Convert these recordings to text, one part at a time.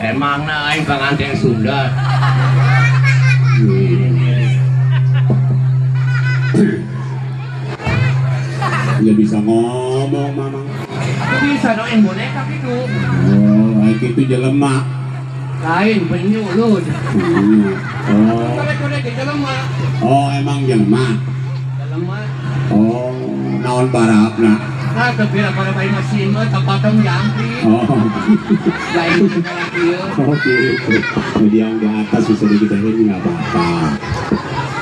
Emang na aing panganten Sunda. Nggak bisa ngomong mamang. Bisa doain boneka gitu. Oh, kayak gitu jelema. Lain penyu lu. Oh. Oh, emang jelema. Jelema. Oh, naon barapna. Nah, tapi para bayi mesin mah tempatnya jangkrik. Oh. Lain kieu. Oh, gitu. Jadi yang di atas bisa digedein nggak apa-apa.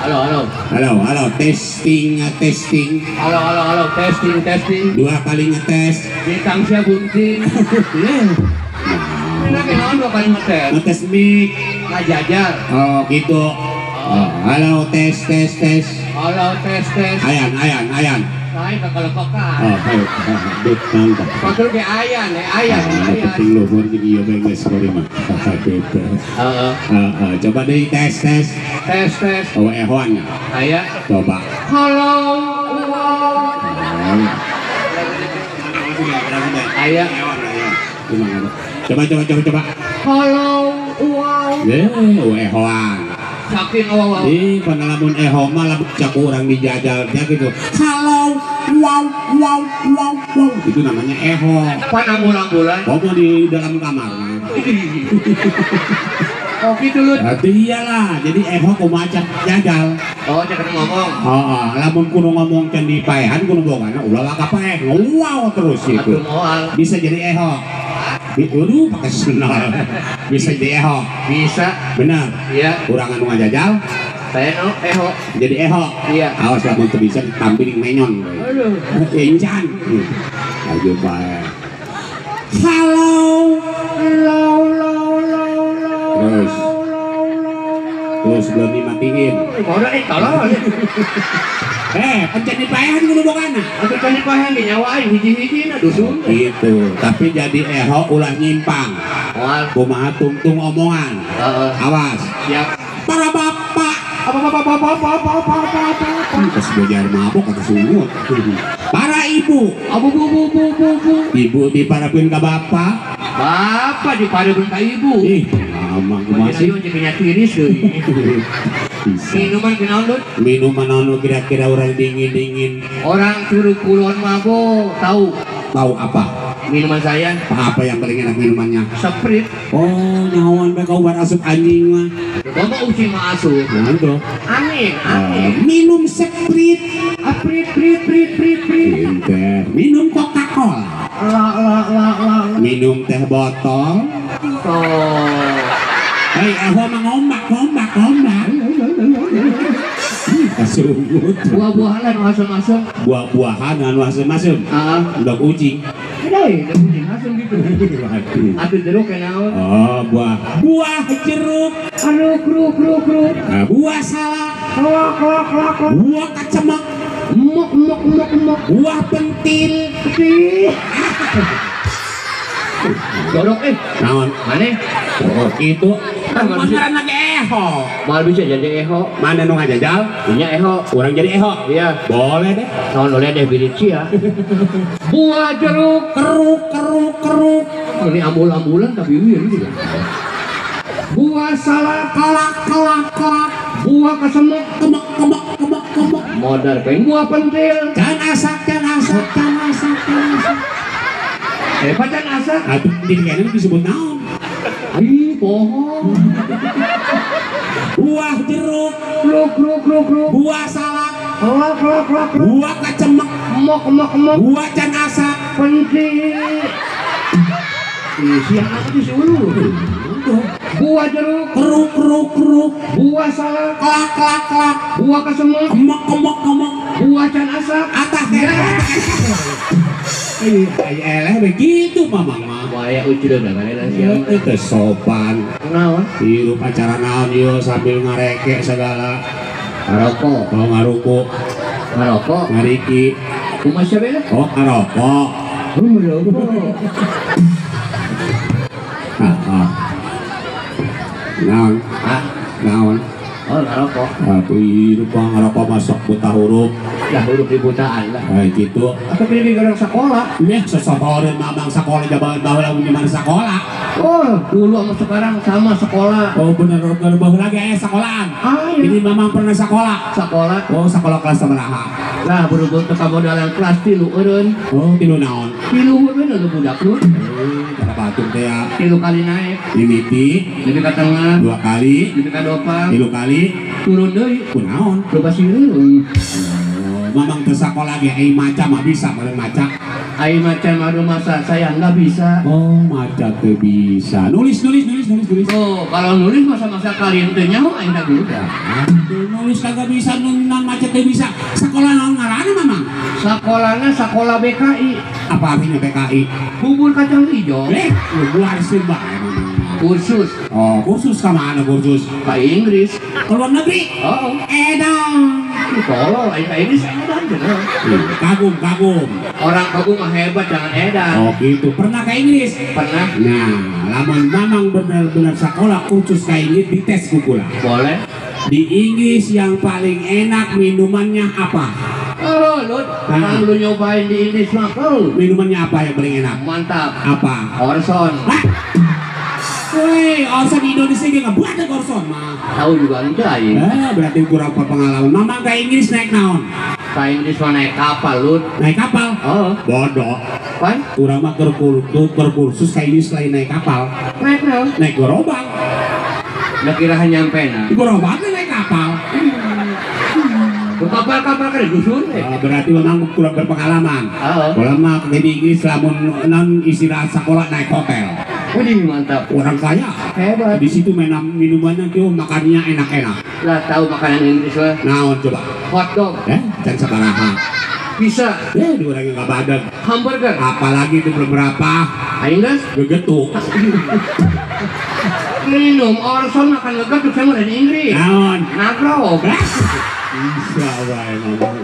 Halo, halo. Halo, halo, testing, testing. Halo, halo, halo, testing, testing. 2 kali ngetes. Bintang sia bunting. Nah, naon 2 kali ngetes? Ngetes mic. Ngajajar. Oh, gitu. Oh, halo, tes, tes, tes. Halo, tes, tes. Ayan, ayan, ayan. Lain kekelekokan. Oh, ayo. Dek nangka. Kotor ke ayan, ayan, ayan. Penting luhur jeung ieu bae geus mah. Gitu. Heeh. Heeh, coba deui tes, tes. Tes, tes. Oh, ehoan nya. Aya. Coba. Halo. Aya. Coba, coba, coba, coba. Halo, wow. Ehoan. Saking wow. Ih, panalamun eho mah lamun cak urang dijajal dia gitu. Halo, wow, wow, wow, wow. Itu namanya eho. Pan ambulan-ambulan. Komo di dalam kamar. Oh gitu lu. Berarti iyalah, jadi eho kumaha cak jajal. Oh, cak ngomong. Heeh, lamun kudu ngomong can dipaehan kudu bogana ulah waka paeh. Wow terus gitu. Bisa jadi eho. Waduh, pakai senal. Bisa jadi eho. Bisa. Benar. Iya. Kurang anu ngajajal. Saya no eho. Jadi eho. Iya. Awas lamun teu bisa ditampiling menyon. Aduh. Encan. Ayo bae. Halo. Lo lo lo lo. Terus. Terus belum dimatiin. Udah tolong. Pencet dipaehan kudu bogana. Atuh can dipaehan ge nyawa aing hiji-hijina dusun. Gitu. Tapi jadi eho ulah nyimpang. Moal kumaha tungtung omongan. Heeh. Awas. Siap. Para bapak. Apa apa apa apa apa apa apa. Terus bojar mabok atau sungut. Para ibu. Abu bu bu bu bu bu. Ibu diparapkeun ka bapak. Bapak diparapkeun ka ibu. Ih, lama kumaha sih? Jeung tiris deui. Minuman kunaon, Dut? Minuman anu kira-kira orang dingin-dingin. Orang Curug Kulon mabok, tahu? Tahu apa? Minuman saya. Apa yang paling enak minumannya? Sprite. Oh, nyawan bae kau bar asup anjing mah. Bapak ucing mah asup. Nah, tuh. Angin, angin. Minum Sprite. Prit prit prit prit prit. Pinter. Minum Coca-Cola. La la la la. Minum teh botol. Oh. Hei, eho mah ngombak, ngombak, ngombak. Kasungut. Buah-buahan anu asem-asem. Buah-buahan anu asem-asem. Heeh. Endog ucing. Ada, endog ucing asem gitu. Atuh jeruk naon? Oh, buah. Buah jeruk. Aduh, kruk kruk kruk. Nah, buah salak. Klok klok klok. Buah kacemek. Mok mok mok mok. Buah pentil. Ih. Jorok Naon? Maneh? Oh, gitu. Mana ngaranna ge eho. Moal bisa jadi eho. Mana nu ngajajal? Nya eho. Urang jadi eho. Iya. Boleh deh. Naon boleh deh birit sia. Buah jeruk keruk keruk keruk. Ini ambul-ambulan tapi ieu gitu. Buah salak kelak kelak kelak. Buah kesemek kemek kemek kemek kemek. Modar pengen buah pentil. Can asak can asak can asak can asak. Pacan asak. Atuh di kene disebut naon? Ih, bohong. Buah jeruk, kruk kruk kruk kruk. Buah salak, klak klak klak. Buah kacemek, mok mok mok. Buah can asak, pentil. Ih, siang apa tuh si ulu? Buah jeruk, keruk keruk keruk. Buah salak, kelak kelak kelak. Buah kesemek, kemok kemok kemok. Buah can asak, atas eleh begitu mamang mah. Waya ucul udah kali siapa? Itu sopan. Naon? Hirup acara naon ieu sambil ngareke segala. Ngarokok. Oh ngarukuk. Ngarokok. Ngariki. Kumaha sia beda? Oh ngarokok. Oh ngarokok. Ah. Naon? Ah, naon? Oh ngarokok. Atuh hirup ngarokok masuk buta huruf. Lah huruf di butaan lah. Kayak gitu. Atau pilih orang sekolah. Nih seseorang mamang sekolah jaban baheula mun nyaman sekolah. Oh, dulu sama sekarang sama sekolah. Oh bener, baru lagi aya sekolahan. Ah, iya. Ini mamang pernah sekolah. Sekolah. Oh, sekolah kelas sabaraha? Lah berhubung teu kamodalan kelas 3 eureun. Oh, 3 naon? 3 eureun lu budak lu. Cara batur teh ya. 3 kali naik. Mimiti, lebih ka tengah, 2 kali, lebih ka dopang, 3 kali, turun deui. Kunaon? Loba sireun. Oh, mamang teu sakola ge ai maca mah bisa meureun maca. Ai maca mah masa saya nggak bisa. Oh, maca teu bisa. Nulis. Oh, kalau nulis masa-masa kalian teu nyaho aing teh udah. Nulis kagak bisa, non maca teu bisa. Sekolah naon ngaranna mamang? Sekolahna sekolah BKI. Apa artinya BKI? Bubur kacang hijau. Luar sih bae mamang. Kursus. Oh, kursus ka mana kursus? Ka Inggris. Ke luar negeri? Oh. Edan. Tolol, aing ka Inggris edan cenah. Kagum. Orang kagum mah hebat, jangan edan. Oh gitu. Pernah ke Inggris? Pernah. Nah, lamun mamang benar-benar sekolah kursus ka Inggris dites ku kula. Boleh. Di Inggris yang paling enak minumannya apa? Oh, lu, nah. Lu nyobain di Inggris mah. Oh. Minumannya apa yang paling enak? Mantap. Apa? Orson. Hah? Woi, Orson di Indonesia dia nggak buat Orson mah. Tahu juga enggak ya? Berarti kurang pengalaman. Mamang ke Inggris naik naon? Ke Inggris mah naik kapal, lu. Naik kapal? Oh. Bodoh. Pan? Kurang mah kursus ke Inggris lain naik kapal. Naik naon? Naik gerobak. Nah kira nyampe nah. Gerobak naik kapal. Kapal-kapal kan dusun. Berarti memang kurang berpengalaman. Oh. Kalau mah di Inggris lamun non istirahat sekolah naik hotel. Widih mantap. Orang kaya. Hebat. Di situ minumannya tuh makannya enak-enak. Lah tahu makanan Inggris lah. Naon coba? Hot dog. Can sabaraha. Bisa. Di orang yang nggak badan. Hamburger. Apalagi itu belum berapa. Inggris? Gegetuk. Minum Orson makan gegetuk sama dari Inggris. Naon? Nagrog. Bisa wae mamang.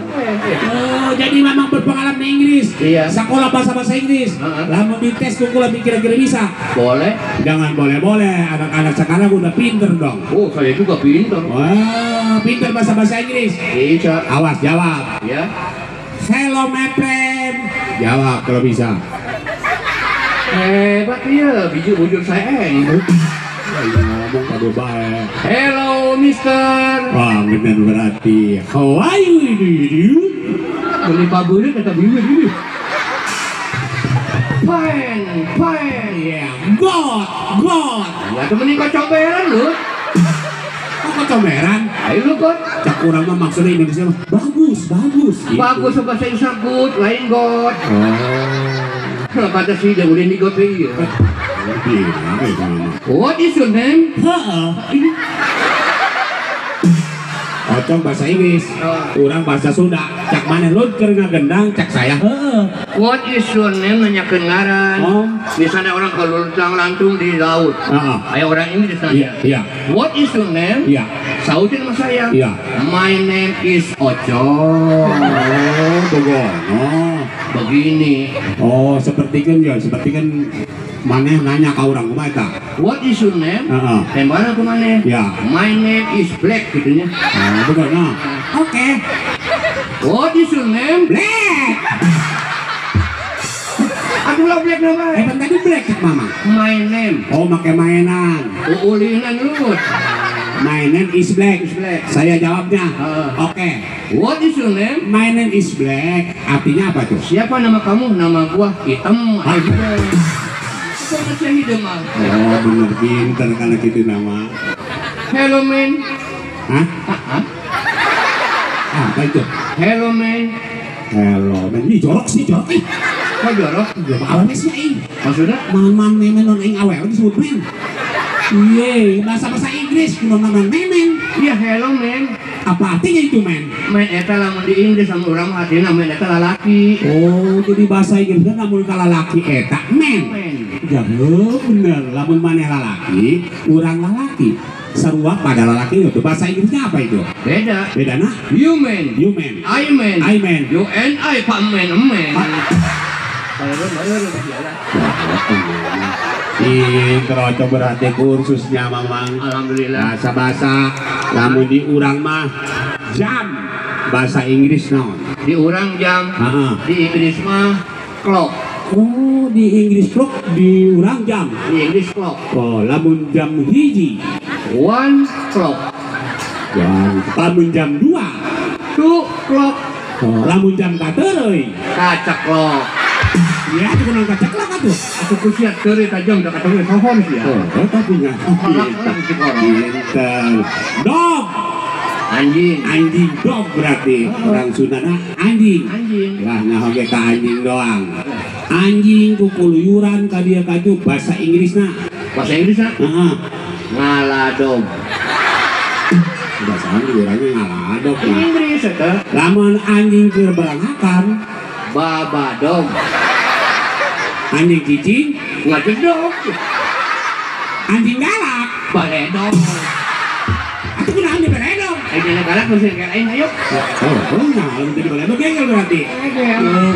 Oh, jadi memang berpengalaman di Inggris. Iya. Sekolah bahasa-bahasa Inggris. Lamun dites ku lebih kira-kira bisa. Boleh. Jangan boleh-boleh. Anak-anak sekarang udah pinter dong. Oh, saya juga pinter. Wah, pinter bahasa-bahasa Inggris. Iya. Awas jawab. Iya. Hello my friend. Jawab kalau bisa. Hebat ya, biji bujur sayang. Ngomong kado bae. Hello mister. Wah, bener berarti. How are you dude? Beli pabrik kata bibi ini. Fine, fine. Yeah. God, God. Ya tuh mending kocomberan lu. Kok kocomberan? Ayo lu kok. Cak urang mah maksudnya Indonesia mah bagus, bagus. Gitu. Bagus bahasa Inggris good, lain God. Oh. Kata sih dia udah di God iya. What is your name? Heeh. Ocong bahasa Inggris, orang bahasa Sunda. Cak mana lu keur ngagendang, cak saya. Heeh. What is your name nanyakeun ngaran. Oh. Misalnya orang kalau lantung di laut. Heeh. Aya orang Inggris nanya. Iya. What is your name? Iya. Sautin sama saya. Iya. My name is Ocong. Oh, begono. Begini. Oh, seperti kan ya, seperti kan maneh nanya ke orang kumaha eta? What is your name? Heeh. Tembalan ku maneh? Ya. My name is Black gitu nya. Oh, begono. Oke. What is your name? Black. Aduh lah Black nama. Eh, tadi Black cek mama. My name. Oh, make mainan. Uulinan lu. My name is Black. Is Black. Saya jawabnya. Oke. What is your name? My name is Black. Artinya apa tuh? Siapa nama kamu? Nama gua hitam. Oh, bener pinter karena gitu nama. Hello man. Hah? Hah? Apa itu? Hello man. Hello man. Ini jorok sih, jorok. Ih. Kok jorok? Ya awewe sih aing. Maksudnya? Man man non aing awewe disebut men. Iya, bahasa-bahasa Inggris kudu ngomong men. Iya, hello man. Apa artinya itu men? Men eta lamun di Inggris sama urang mah artinya men eta lalaki. Oh, jadi bahasa Inggrisnya lamun ka lalaki eta men. Ya bener, lamun maneh lalaki, urang lalaki. Sarua pada lalaki itu bahasa Inggrisnya apa itu? Beda. Beda nah? You man. You man. I man. I man. You and I pak man man. Ih, kerocok berarti kursusnya mamang. Alhamdulillah. Bahasa-bahasa lamun di urang mah jam bahasa Inggris naon? Di urang jam. Heeh. Di Inggris mah clock. Oh, di Inggris clock di urang jam. Di Inggris clock. Oh, lamun jam 1. 1 clock. Lamun jam 2. 2 clock. Oh, lamun jam 3 kaceklok. Ya, itu kunaon kaceklok atuh. Atuh ku sia teureut tajam da ketemu sohon sia. Oh, eta punya. Pinter. Dog. Anjing. Anjing dog berarti. Orang Sundana anjing. Anjing. Lah nyaho ge ka anjing doang. Anjing kukuluyuran ka dieu ka ditu bahasa Inggrisna. Bahasa Inggrisna? Heeh. Ngaladog. Bahasa urangnya ngaladog. Inggris eta. Lamun anjing keur barangakan babadog. Anjing cicing ngajedog. Anjing galak baledog. Atuh kunaon di baledog? Aing galak mesti kayak aing ayo. Oh, nah, lamun di baledog gengel berarti. Heeh.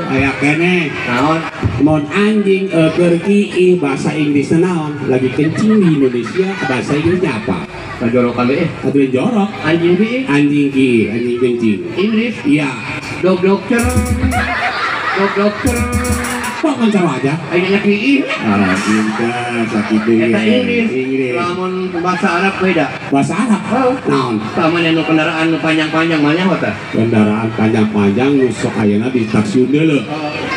Aya keneh. Naon? Mun anjing keur kiih bahasa Inggrisna naon? Lagi kencing di Indonesia bahasa Inggrisnya apa? Jorok kali eh. Atuh jorok. Anjing kiih. Anjing kiih, anjing kencing. Inggris? Iya. Dog doctor. Dog doctor. Kok kan cara aja? Aing kiih. Ah, pintar sakit deui. Eta Inggris. Lamun bahasa Arab beda. Bahasa Arab? Naon? Taman anu kendaraan nu panjang-panjang mah nyaho tah? Kendaraan panjang-panjang nu sok ayeuna di stasiun deuleu.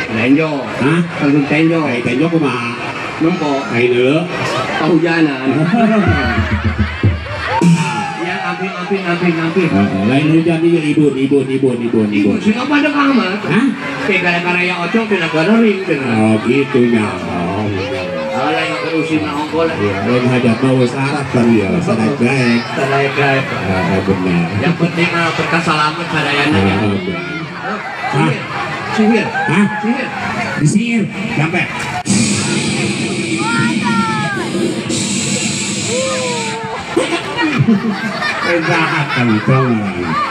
Tenjo. Hah? Stasiun Tenjo. Ai Tenjo kumaha? Nempo. Ai deuleu pahujanan. Ya amping. Lain hujan ieu ibun. Ibun sing apa ada amat? Hah? Kayak gara-gara yang ocong kena garing cenah. Oh gitu nya. Oh, lain urusin ongkol. Iya, lain hajat mah geus Arab kan ya, sanaik-daek. Sanaik-daek. Heeh, benar. Yang penting mah berkah salamet sadayana ya. Hah? Sihir. Hah? Sihir. Disihir. Sampai.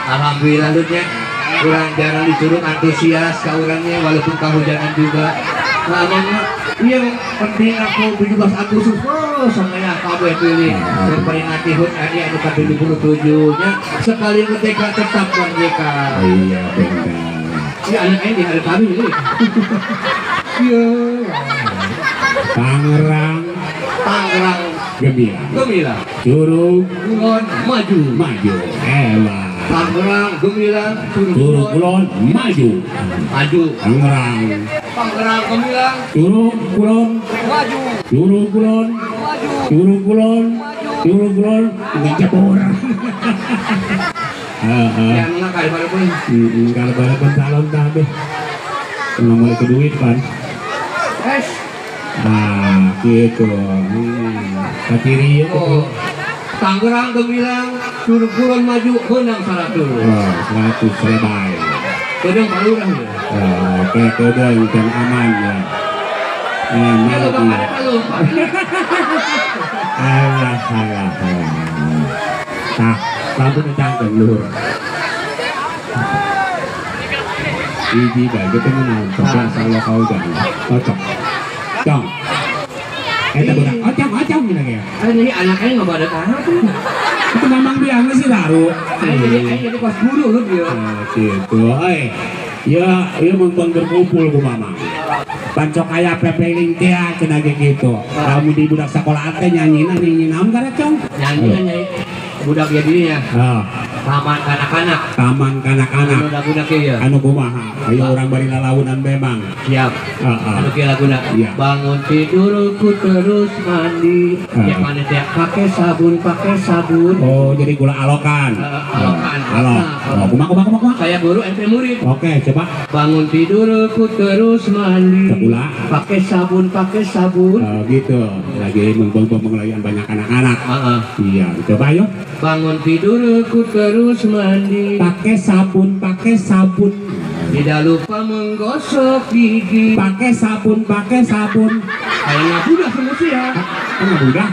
Alhamdulillah lutnya kurang jarang disuruh antusias ke orangnya walaupun kehujanan juga. Namun iya penting aku 17 Agustus oh semuanya kabeh pilih memperingati HUT RI anu ke-77 nya sekali merdeka tetap merdeka. Iya benar. Iya anak ini di hari kami ini. Iya. Tangerang. Tangerang gembira. Gembira. Curug Kulon maju. Maju. Elah. Tangerang gemilang, Curug Kulon maju. Maju. Tangerang. Tangerang gemilang, Curug Kulon maju. Curug Kulon maju. Curug Kulon Curug Kulon ngecebur. Heeh. Ya enggak kali pun. Heeh, kalau balapan calon kabeh. Nomor ke duit pan. Es. Nah, gitu. Kiri ya. Oh. Tangerang gemilang, Curug Kulon maju, menang 100. Oh, 100 selebay. Kedeng palurah ya. Oh, oke, kedeng dan aman ya. Aman. Alah, alah. Nah, lampu cangkem luhur. Hiji bae kita menang, coba saya kau jangan. Cocok. Cong. Eta budak ocong gitu ya. Jadi anaknya nggak pada tanah tuh. Itu memang biangnya sih taruh. Jadi pas guru lu dia. Gitu. Ya, ya nonton berkumpul ku mama. Pancok aya pepeling teh cenah ge gitu. Lamun di budak sekolah teh nyanyina nyanyi naon karek cong? Nyanyi budak ya dirinya. Heeh. Taman kanak-kanak. Taman kanak-kanak. Anu laguna kieu ya. Anu kumaha? Ayo urang bari lalaunan memang. Siap. Heeh. Anu kieu laguna. Iya. Bangun tidurku terus mandi. Ya mana teh pakai sabun, pakai sabun. Oh, jadi gula alokan. Alokan. Alok. Oh, kumaha kumaha kumaha. Saya guru ente murid. Oke, coba. Bangun tidurku terus mandi. Gula. Pakai sabun, pakai sabun. Oh, gitu. Lagi menggelayang banyak anak-anak. Heeh. Iya, coba ayo. Bangun tidurku terus mandi. Pakai sabun, pakai sabun. Tidak lupa menggosok gigi. Pakai sabun, pakai sabun. Kayaknya udah semua sih ya. Udah.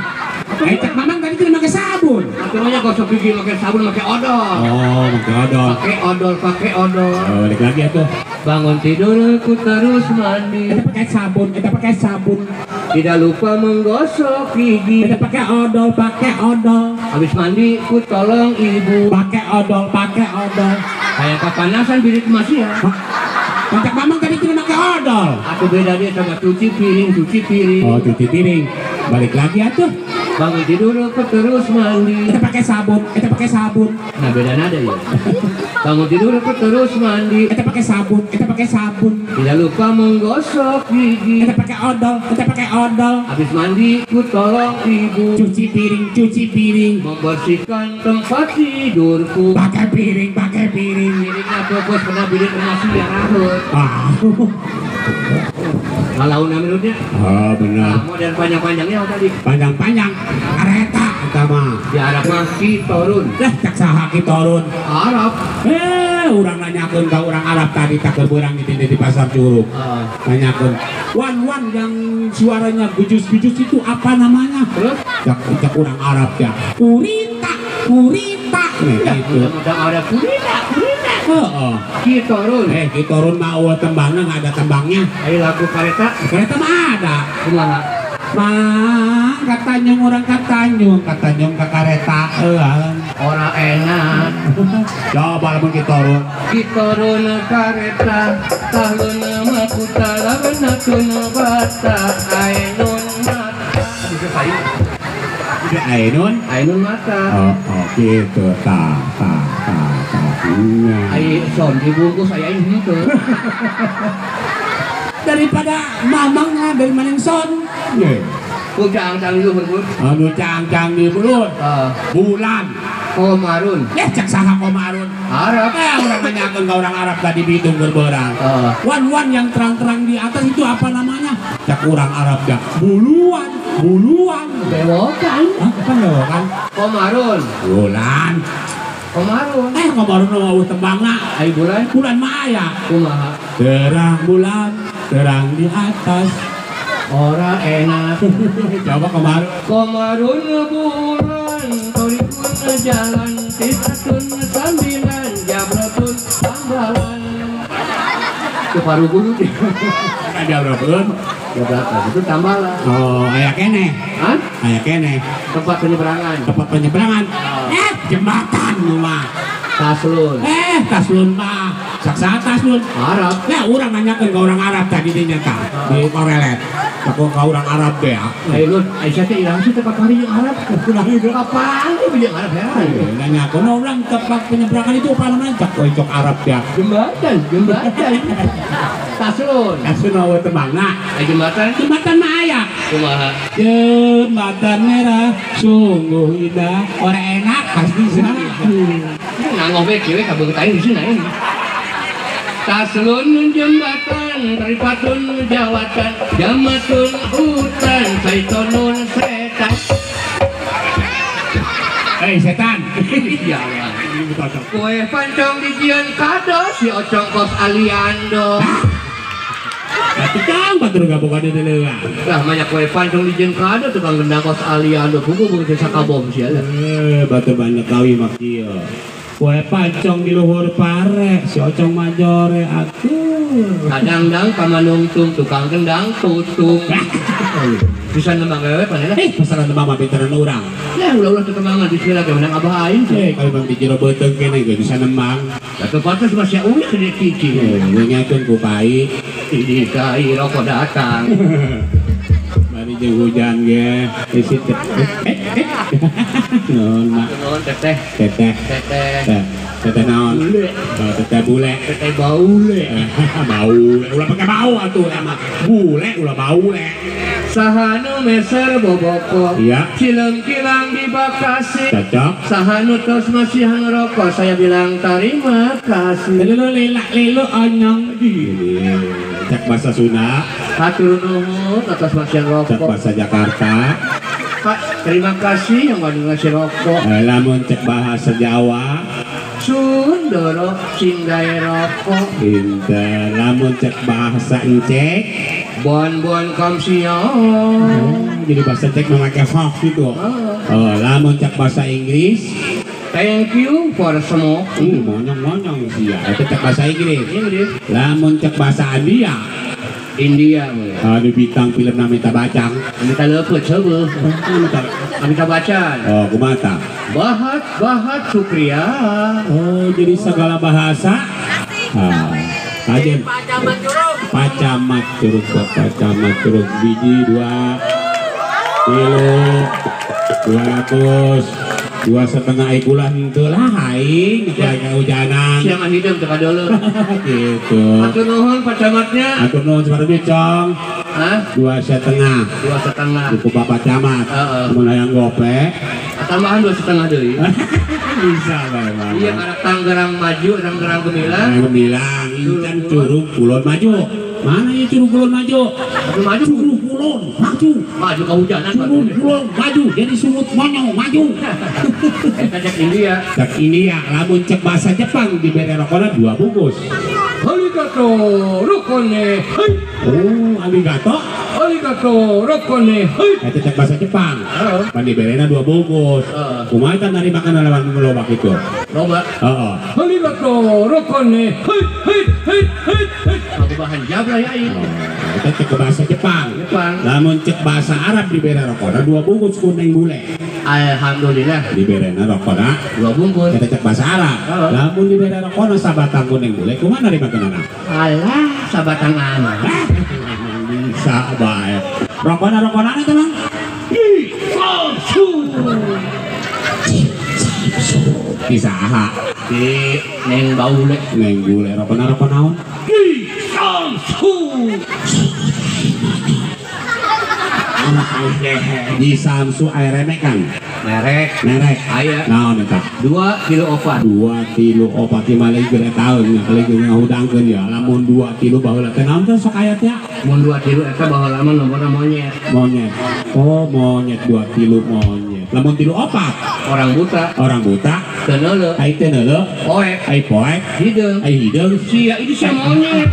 Cek mamang tadi tidak pakai sabun. Aturannya gosok gigi pakai sabun, pakai odol. Oh, pakai odol. Pakai odol, pakai odol. Oh, balik lagi ya tuh. Bangun tidurku terus mandi. Kita pakai sabun, kita pakai sabun. Tidak lupa menggosok gigi. Kita pakai odol, pakai odol. Habis mandi ku tolong ibu. Pakai odol, pakai odol. Kayak kepanasan bilik masih ya. Pakai mamang tadi tidak pakai odol. odol. Aku beda dia sama cuci piring, cuci piring. Oh, cuci piring. Balik lagi atuh. Bangun tidur terus mandi. Kita pakai sabun, kita pakai sabun. Nah, beda nada ya. Bangun tidur terus mandi. Kita pakai sabun, kita pakai sabun. Tidak lupa menggosok gigi. Kita pakai odol, kita pakai odol. Habis mandi ku tolong ibu. Cuci piring, cuci piring. Membersihkan tempat tidurku. Pakai piring, pakai piring. Piringnya fokus pernah bilik nasi yang rahut. Ah. Kalau minutnya. Oh, benar. Nah, model panjang-panjangnya tadi. Panjang-panjang. Kareta utama. Di Arab mah kitorun. Lah cak saha kitorun? Arab. Urang nanyakeun ka urang Arab tadi tak beurang di pasar Curug. Nanyakeun. Wan yang suaranya gujus-gujus itu apa namanya? Terus cak urang Arab ya. Kurita, kurita. Nah, gitu. Udah ada kurita, kurita. Heeh. Kitorun. Kitorun mah eueuh tembangna enggak ada tembangnya. Ayo lagu kareta. Kareta mah ada. Kumaha? Mang katanyung urang katanyung, katanyung ka kareta eueuh. Ora enak. Coba lamun kitorun. Kitorun kareta, tahlun makuta lawanatun bata ainun mata. Bisa sayu. Ainun? Ainun mata. Oh, gitu. Ta ta ta ta. Ai son dibungkus aya ini henteu. Daripada mamangnya dari maneng son. Nggih. Ku cangcang di luhur. Anu cangcang di luhur. Bulan. Komarun. Ya cak saha Komarun? Arab. Urang nanyakeun ka urang Arab tadi bitung berberang. Wan yang terang-terang di atas itu apa namanya? Cak urang Arab ya. Buluan, buluan. Bewokan. Hah, apa bewokan? Komarun. Bulan. Komarun. Komarun mah eueuh tembangna. Ai bulan? Bulan mah aya. Kumaha? Terang bulan, terang di atas. Ora enak. Coba Komarun. Komarun bulan, torikun jalan, tisatun sambilan, jabrotun tambalan. Ke paru guru. Jabrotun. Jabrotun itu tambalan. Oh, aya keneh. Hah? Aya keneh. Tempat penyeberangan. Tempat penyeberangan. Jembatan mah. Taslun. Taslun mah. Saksa taslun. Arab. Lah urang nanyakeun ka urang Arab tadi di nyata. Di korelet. Aku ka urang Arab deh ya. Lun, Aisyah teh ilang sih tempat hari yang Arab. Kurang itu kapan jeung Arab ya? Nanyakeun urang tempat penyeberangan itu apa namanya? Cak cok Arab ya. Jembatan, jembatan. Taslun. Taslun eueuh tembangna. Jembatan. Jembatan mah aya. Kumaha? Jembatan merah sungguh indah. Ora enak pasti sih. Nanggoh we kieu kabeut aing di sini. Taslun jembatan, ripatun jawatan, jamatun hutan, saitonun setan. Setan. Ya Allah. Kue pancong dijieun kado si Ocong kos Aliando. Tukang batur gaboga di leuweung. Lah banyak kue pancong dijieun kado tukang gendang kos Aliando buku buku sakabom sia lah. Batur banyak kawi mah kieu. Kue pancong di luhur pare, si Ocong majore atuh. Kadang-dang kamanungtung tukang gendang tutung. Bisa nembang gawe panena? Pasaran nembang mah pinteran urang. Ya ulah-ulah teu tembangan di sila ge menang abah aing. Kalau bang di jero beuteung kene ge bisa nembang. Da teu pantes mah sia uih gede kici. Nyanyakeun ku kai. Ini kai rokok datang. Bari jeung hujan ge isi teh. Nuhun mak. Nuhun teteh. Teteh. Teteh. Teteh naon? Bule. Teteh bule. Teteh baule. Bau. Ulah pake bau atuh mah. Bule ulah baule. Sahanu meser boboko. Iya. Cileung kilang di Bekasi. Cocok. Sahanu tos masihan rokok. Saya bilang terima kasih. Lelu lelak lelu onyong. Cak bahasa Sunda. Hatur nuhun atas masihan rokok. Cak bahasa Jakarta. Pak, terima kasih yang mau ngasih rokok. Lamun cek bahasa Jawa. Sundoro singgae rokok. Pinter. Lamun cek bahasa Encek. Bon-bon kamsiong. Jadi bahasa cek memakai fox gitu. Oh, lamun cek bahasa Inggris. Thank you for smoke. Monyong-monyong sih ya. Itu cek bahasa Inggris. Inggris. Lamun cek bahasa India. India. Aduh bintang film namanya Bacang. Amita lepet coba. Amita Bacan. Oh, kumata. Bahat bahat Sukriya. Oh, jadi segala bahasa. Ah, aja. Pak Camat Curug, Bapak Camat Curug biji 2 kilo 200 2,5 bulan henteu lah aing kahujanan. Sia mah hideung teu kadeuleut. Gitu. Hatur nuhun Pak Camatnya. Hatur nuhun sabaraha Cong? Hah? 2,5. 2,5. Cukup Bapak Camat. Heeh. Mun hayang gope tambahan 2,5 deui. Bisa bae mah. Iya karena Tangerang maju, Tangerang gemilang. Gemilang, incan Curug Kulon maju. Mana ya Curug Kulon maju? Maju Curug Kulon maju. Maju kehujanan. Curug Kulon maju jadi sungut monyong maju. Eta cek India. Cek India lamun cek bahasa Jepang dibere rokona 2 bungkus. Arigato rokone. Hei. Oh, arigato. Arigato rokone. Hei. Eta cek bahasa Jepang. Heeh. Pan diberena 2 bungkus. Kumaha eta nari makanan lawan loba kitu? Loba. Heeh. Arigato rokone. Hei hei hei hei. Bahan jabra ya ini. Eta cek bahasa Jepang. Jepang. Lamun cek bahasa Arab dibere rokona 2 bungkus ku neng bule. Alhamdulillah. Diberena rokona 2 bungkus. Eta cek bahasa Arab. Lamun dibere rokona sabatang ku neng bule kumaha nari makanana? Alah, sabatang amat. Bisa bae. Rokona-rokonana teh Mang? Ih, samsu. Bisa aha. Di neng baule. Neng bule rokona-rokona naon? Ih, samsu. Di Samsu air remek kan? Merek. Merek. Aya. Naon eta? 2 kilo opat. 2 kilo opat ieu mah leuwih gede taun nya leuwih ngahudangkeun ya. Lamun 2 kilo baheula teh naon teh sok aya teh? Mun 2 kilo eta baheula mah nomorna monyet. Monyet. Oh, monyet 2 kilo monyet. Lamun 3 opat orang buta. Orang buta. Teu neuleuh. Ai teu neuleuh. Poek. Ai poek. Hideung. Ai hideung. Sia ini sia monyet.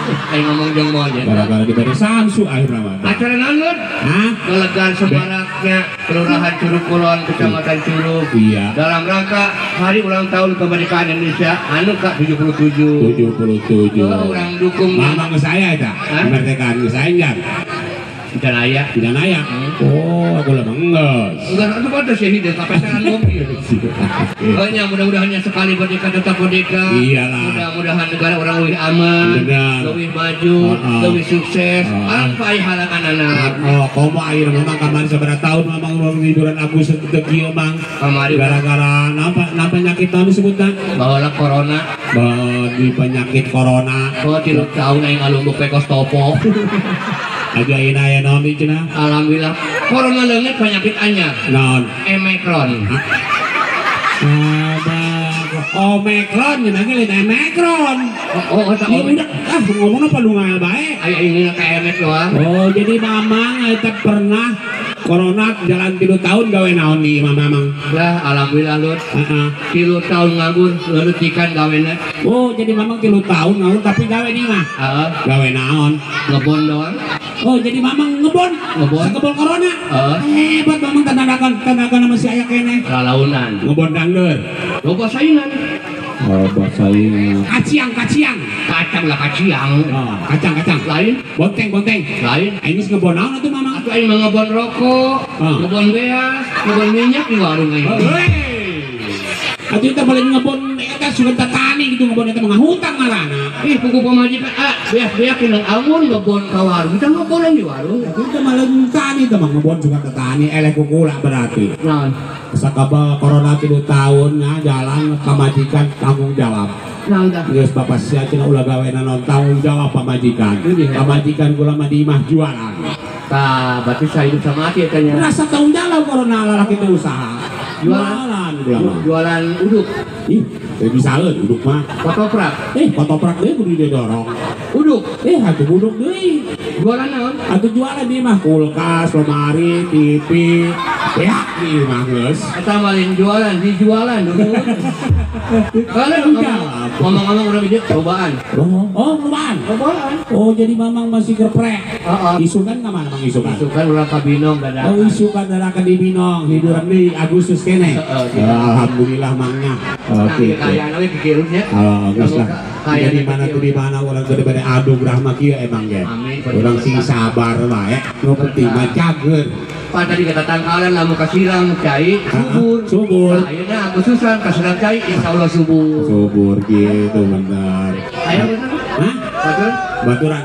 Ayo ngomong jeung monyet. Gara-gara diberi Samsu akhirna mah. Acara naon, Lur? Hah? Ngelegan semaraknya Kelurahan Curug Kulon, Kecamatan Curug. Iya. Dalam rangka Hari Ulang Tahun Kemerdekaan Indonesia anu ka-77. 77. Oh, urang dukung. Mama geus aya eta. Kemerdekaan geus aya jan. Can aya. Can aya. Oh, aku lama enggeus. Enggak, atuh pantes ya hideung kapeseran mobil. Pokoknya mudah-mudahannya sekali merdeka tetap merdeka. Iyalah. Mudah-mudahan negara orang lebih aman, lebih maju, lebih sukses. Tanpa aya halangan anak. Oh, komo ayeuna memang kamari sabaraha tahun memang urang liburan Agustus teu kieu Mang. Kamari gara-gara napa penyakit naon disebutna? Baheula corona. Di penyakit corona. Oh, 3 tahun aing ngalumbuk pe kos topo. Aja ayeuna aya naon deui cenah? Alhamdulillah. Corona leungit penyakit anyar. Naon? Omikron. Omikron cenah ge lain Omikron. Oh, eta udah ah ngomongna palungal bae. Aya ini ka emek doang. Oh, jadi Mamang eta pernah corona jalan 3 tahun gawe naon di imah Mamang? Lah, alhamdulillah Lur. Heeh. 3 tahun nganggur leuleutikan gawena. Oh, jadi Mamang 3 tahun nganggur tapi gawe di imah. Heeh. Gawe naon? Ngebon doang. Oh, jadi Mamang ngebon. Ngebon. Sakebon corona. Heeh. Hebat Mamang tenaga masih aya keneh. Lalaunan. Ngebon dangdeur. Loba saingan. Oh, saingan. Kaciang. Kacang lah kaciang. Oh, kacang. Lain. Bonteng. Lain. Aing geus ngebon naon atuh Mamang? Atuh aing mah ngebon rokok, ngebon beas, ngebon minyak di warung aing. Atuh eta balik ngebon eta sugan tatani gitu ngebon eta mah ngahutang marana. Ih, puguh pamajikan ah, beas-beas kinang amun ngebon ka warung. Kita ngebonan di warung. Atuh eta mah leung tani teh mah ngebon sugan tatani eleh kukula berarti. Naon? Sakaba corona 3 tahun nya jalan pamajikan tanggung jawab. Naon tah? Geus bapak sia cenah ulah gawe naon tanggung jawab pamajikan. Pamajikan kula mah di imah jualan. Tah, berarti saya hidup sama mati eta nya. Rasa tanggung jawab corona lalaki teh usaha. Jualan kula mah. Jualan uduk. Ih, teu bisaeun uduk mah. Kotoprak. Kotoprak deui kudu didorong. Uduk. Atuh uduk deui. Jualan naon? Atuh jualan di mah kulkas, lemari, TV. Ya, di imah geus. Eta mah lain jualan, dijualan dulu. Kalau ngomong-ngomong urang ieu cobaan. Oh, cobaan. Cobaan. Oh, jadi Mamang masih geprek. Heeh. Isukan ka mana Mang isukan? Isukan urang ka Binong dadakan. Oh, isukan dadakan di Binong, hiburan di Agustus keneh. Alhamdulillah Mangnya. Oke. Kayana we pikireun nya. Oh, geus lah. Jadi mana tuh di mana urang gede bade adu rahma kieu emang ge. Urang sing sabar wae, nu penting mah cager. Pak tadi kata tangkalan lamun kasilang cai subur. Subur. Nah, ayeuna Agustusan kasilang cai insyaallah subur. Subur gitu bener. Ayo bener. Hah? Betul. Baturan.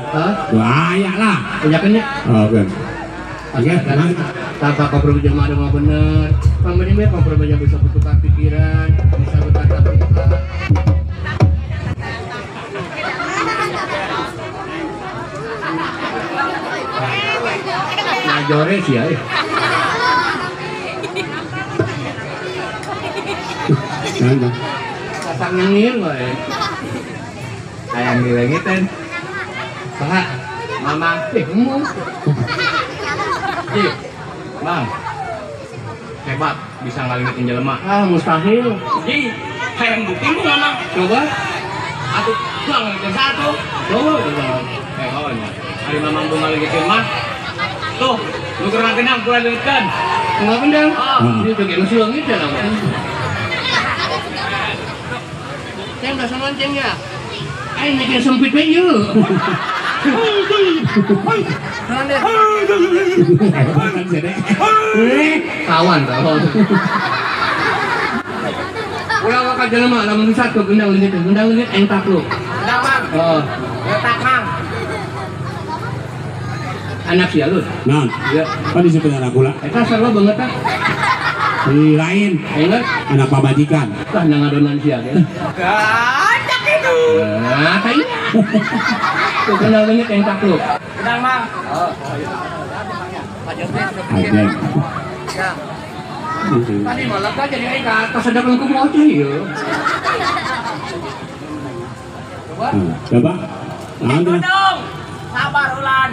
Wah, aya lah. Ajakeun nya. Oke. Oke, tanpa kompromi jelema ada mah bener. Pameni we komprominya bisa bertukar pikiran, bisa bertatap muka. Nah, jore sih ya. Pasang nyengir wae. Hayang dileungiteun. Saha? Mamang. Ngomong. Ji. Bang. Hebat bisa ngalengitin jelema. Ah, mustahil. Ji, hayang bukti mu Mamang. Coba. Atuh, bang ngaleungiteun satu. Coba. Oh nya. Ari Mamang bu ngaleungiteun mah. Tuh, nu keur ngagendang kurang leungiteun. Enggak gendang. Oh. Ieu joget nu sileungit ya nama. Ceng dasar lonceng ya. Aing mikir sempit we ieu. Kawan kawan. Ulah ka jelema lamun satu gendang leungit aing takluk. Gendang Mang. Heeh. Letak Mang. Anak sia lu. Naon? Iya. Pan disebut anak kula. Eta sarua banget tah. Di lain. Ingat anak pamajikan. Tah ngadonan sia ge. Gacak itu. Nah, tai. Tuh gendang leungit aing takluk. Gendang Mang. Oh. Ajeng. Tadi malah kan jadi aing ka kasedap ku motor ieu. Coba. Coba. Naon teh? Sabar ulan.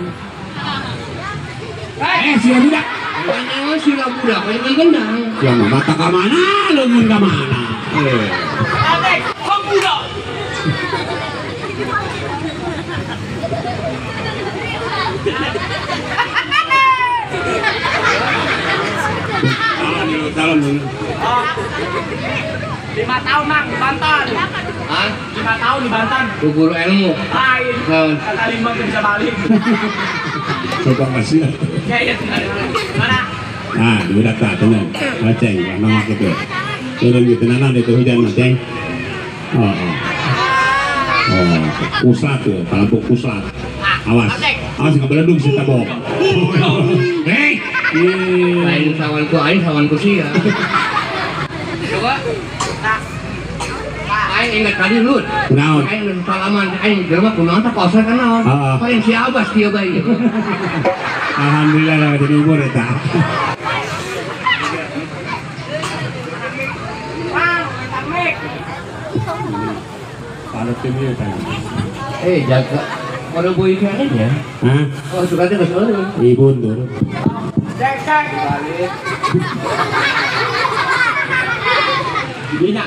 Sia budak. Ini sia budak, ini gendang. Sia mah mata ka mana, leungeun ka mana. Adek, hong budak. Calon. Oh. 5 tahun Mang di Banten. Hah? 5 tahun di Banten. Guru ilmu. Lain. Kata 5 tuh bisa balik. Coba kasih. Ya, mana? Nah, budak tak tenang. Aceng, nama gitu. Turun gitu nana itu hujan aceng. Oh. Oh, kuslat tuh, kalampuk kuslat. Awas. Awas enggak beledung sih tabok. Hei. Lain sawanku aing sawanku sia. Coba. Aing ingat tadi lu. Kunaon? Aing salaman aing jelema kunaon tah kosor kan naon. Paling si Abbas kieu bae. Alhamdulillah lah jadi umur eta. Mang, tamik. Kalau timnya tadi. Jaga. Kalau boy kayaknya. Hah? Oh, suka teh geus eureun. Ibu turun. Cek cek. Balik. Dina.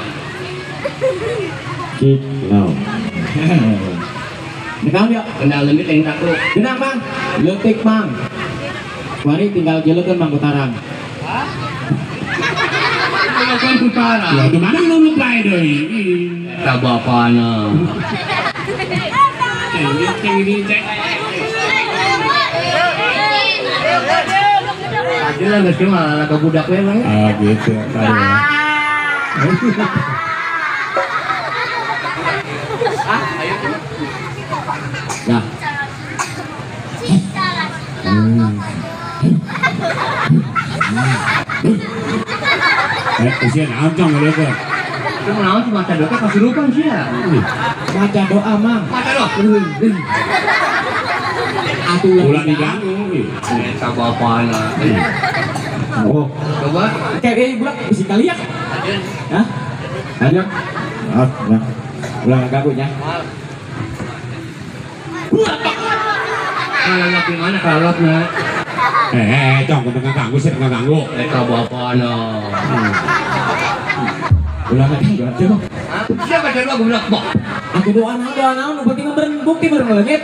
Cik, no. Kenal ya? Kenal leungit aing takluk. Kenal Mang. Leutik Mang. Mari tinggal jelekeun Mang Kutarang. Hah? Jelekeun Kutarang. Ya di mana lu bae deui? Eta bapana. Ceng ini cek. Adil lah geus malah ka budak we Mang. Ah gitu. Ah, ayo. Nah. Sia naon cong ngeulekeun? Itu naon sih maca doa kasurupan sia. Maca doa Mang. Maca doa. Atuh ulah diganggu. Eta bapana. Oh, coba. Kayak budak bisi kaliak. Hah? Ayo. Ah, nah. Ulah ganggu nya. Kalau di mana kalau na? Cong, kudu ganggu sih, ganggu. Eta bapana. Ulah ganggu aja. Siapa jago budak bok? Aku doa naon, nu penting mah bukti beureun leungit.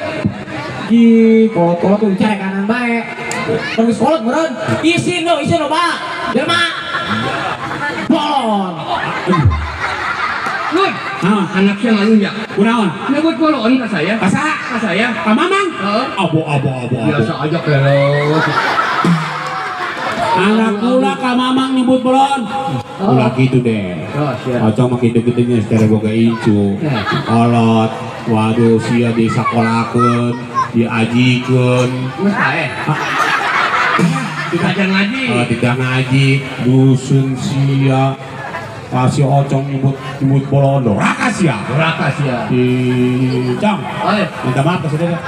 Di kolot-kolot tuh cari kanan bae. Terus kolot meureun. Isin lo, Pak. Jelema. Bolon. Lun, anak saya ngalunjak. Kunaon? Nyebut bolon ka saya. Ka saha? Ka saya. Ka Mamang? Heeh. Abo. Biasa aja kelos. Anak kula ka mamang nyebut bolon. Ulah gitu deh. Ocong mah kitu-kitunya secara boga incu. Kolot, waduh sia disakolakeun, diajikeun. Geus paeh. Tidak ngaji. Oh, tidak ngaji, dusun sia. Kasih ocong nyebut bolon doraka sia. Doraka sia. Ih, Cong. Minta maaf ke saudara.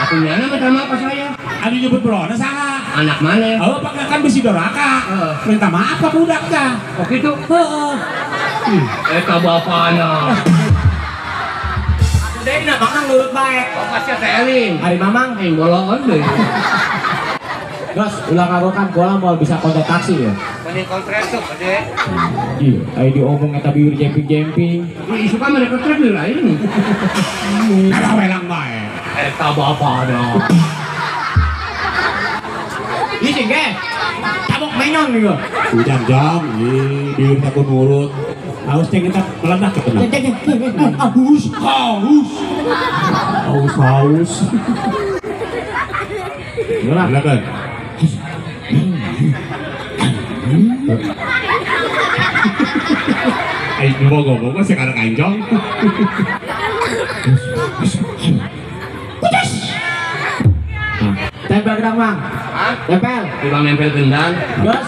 Aku nyana minta maaf ke saya. Anu nyebut bolon saha? Anak mana? Oh, pak kan bisi doraka. Minta maaf ke budak tah. Oh gitu. Heeh. Eta bapana. Deui na mamang nurut bae. Oh, kasih teh eling. Ari mamang aing bolongan deui. Gas, ulah ngarokan bola mau bisa kontak taksi ya. Mending kontrak tuh, gede. Iya, ayo diomong eta biur jemping-jemping. Ih, suka mereka kontrak di lain. Kalah welang bae. Eta bapana. Ih, sing ge. Tabok menyon ieu. Hujan jam, ih, biur takut nurut. Haus ceng kita meledak ke tenang. Haus, haus. Haus, haus. Silakan. Ayo ngomong-ngomong sekarang anjong. Putus. Tempel gedang mang. Tempel. Tukang nempel gendang. Gas.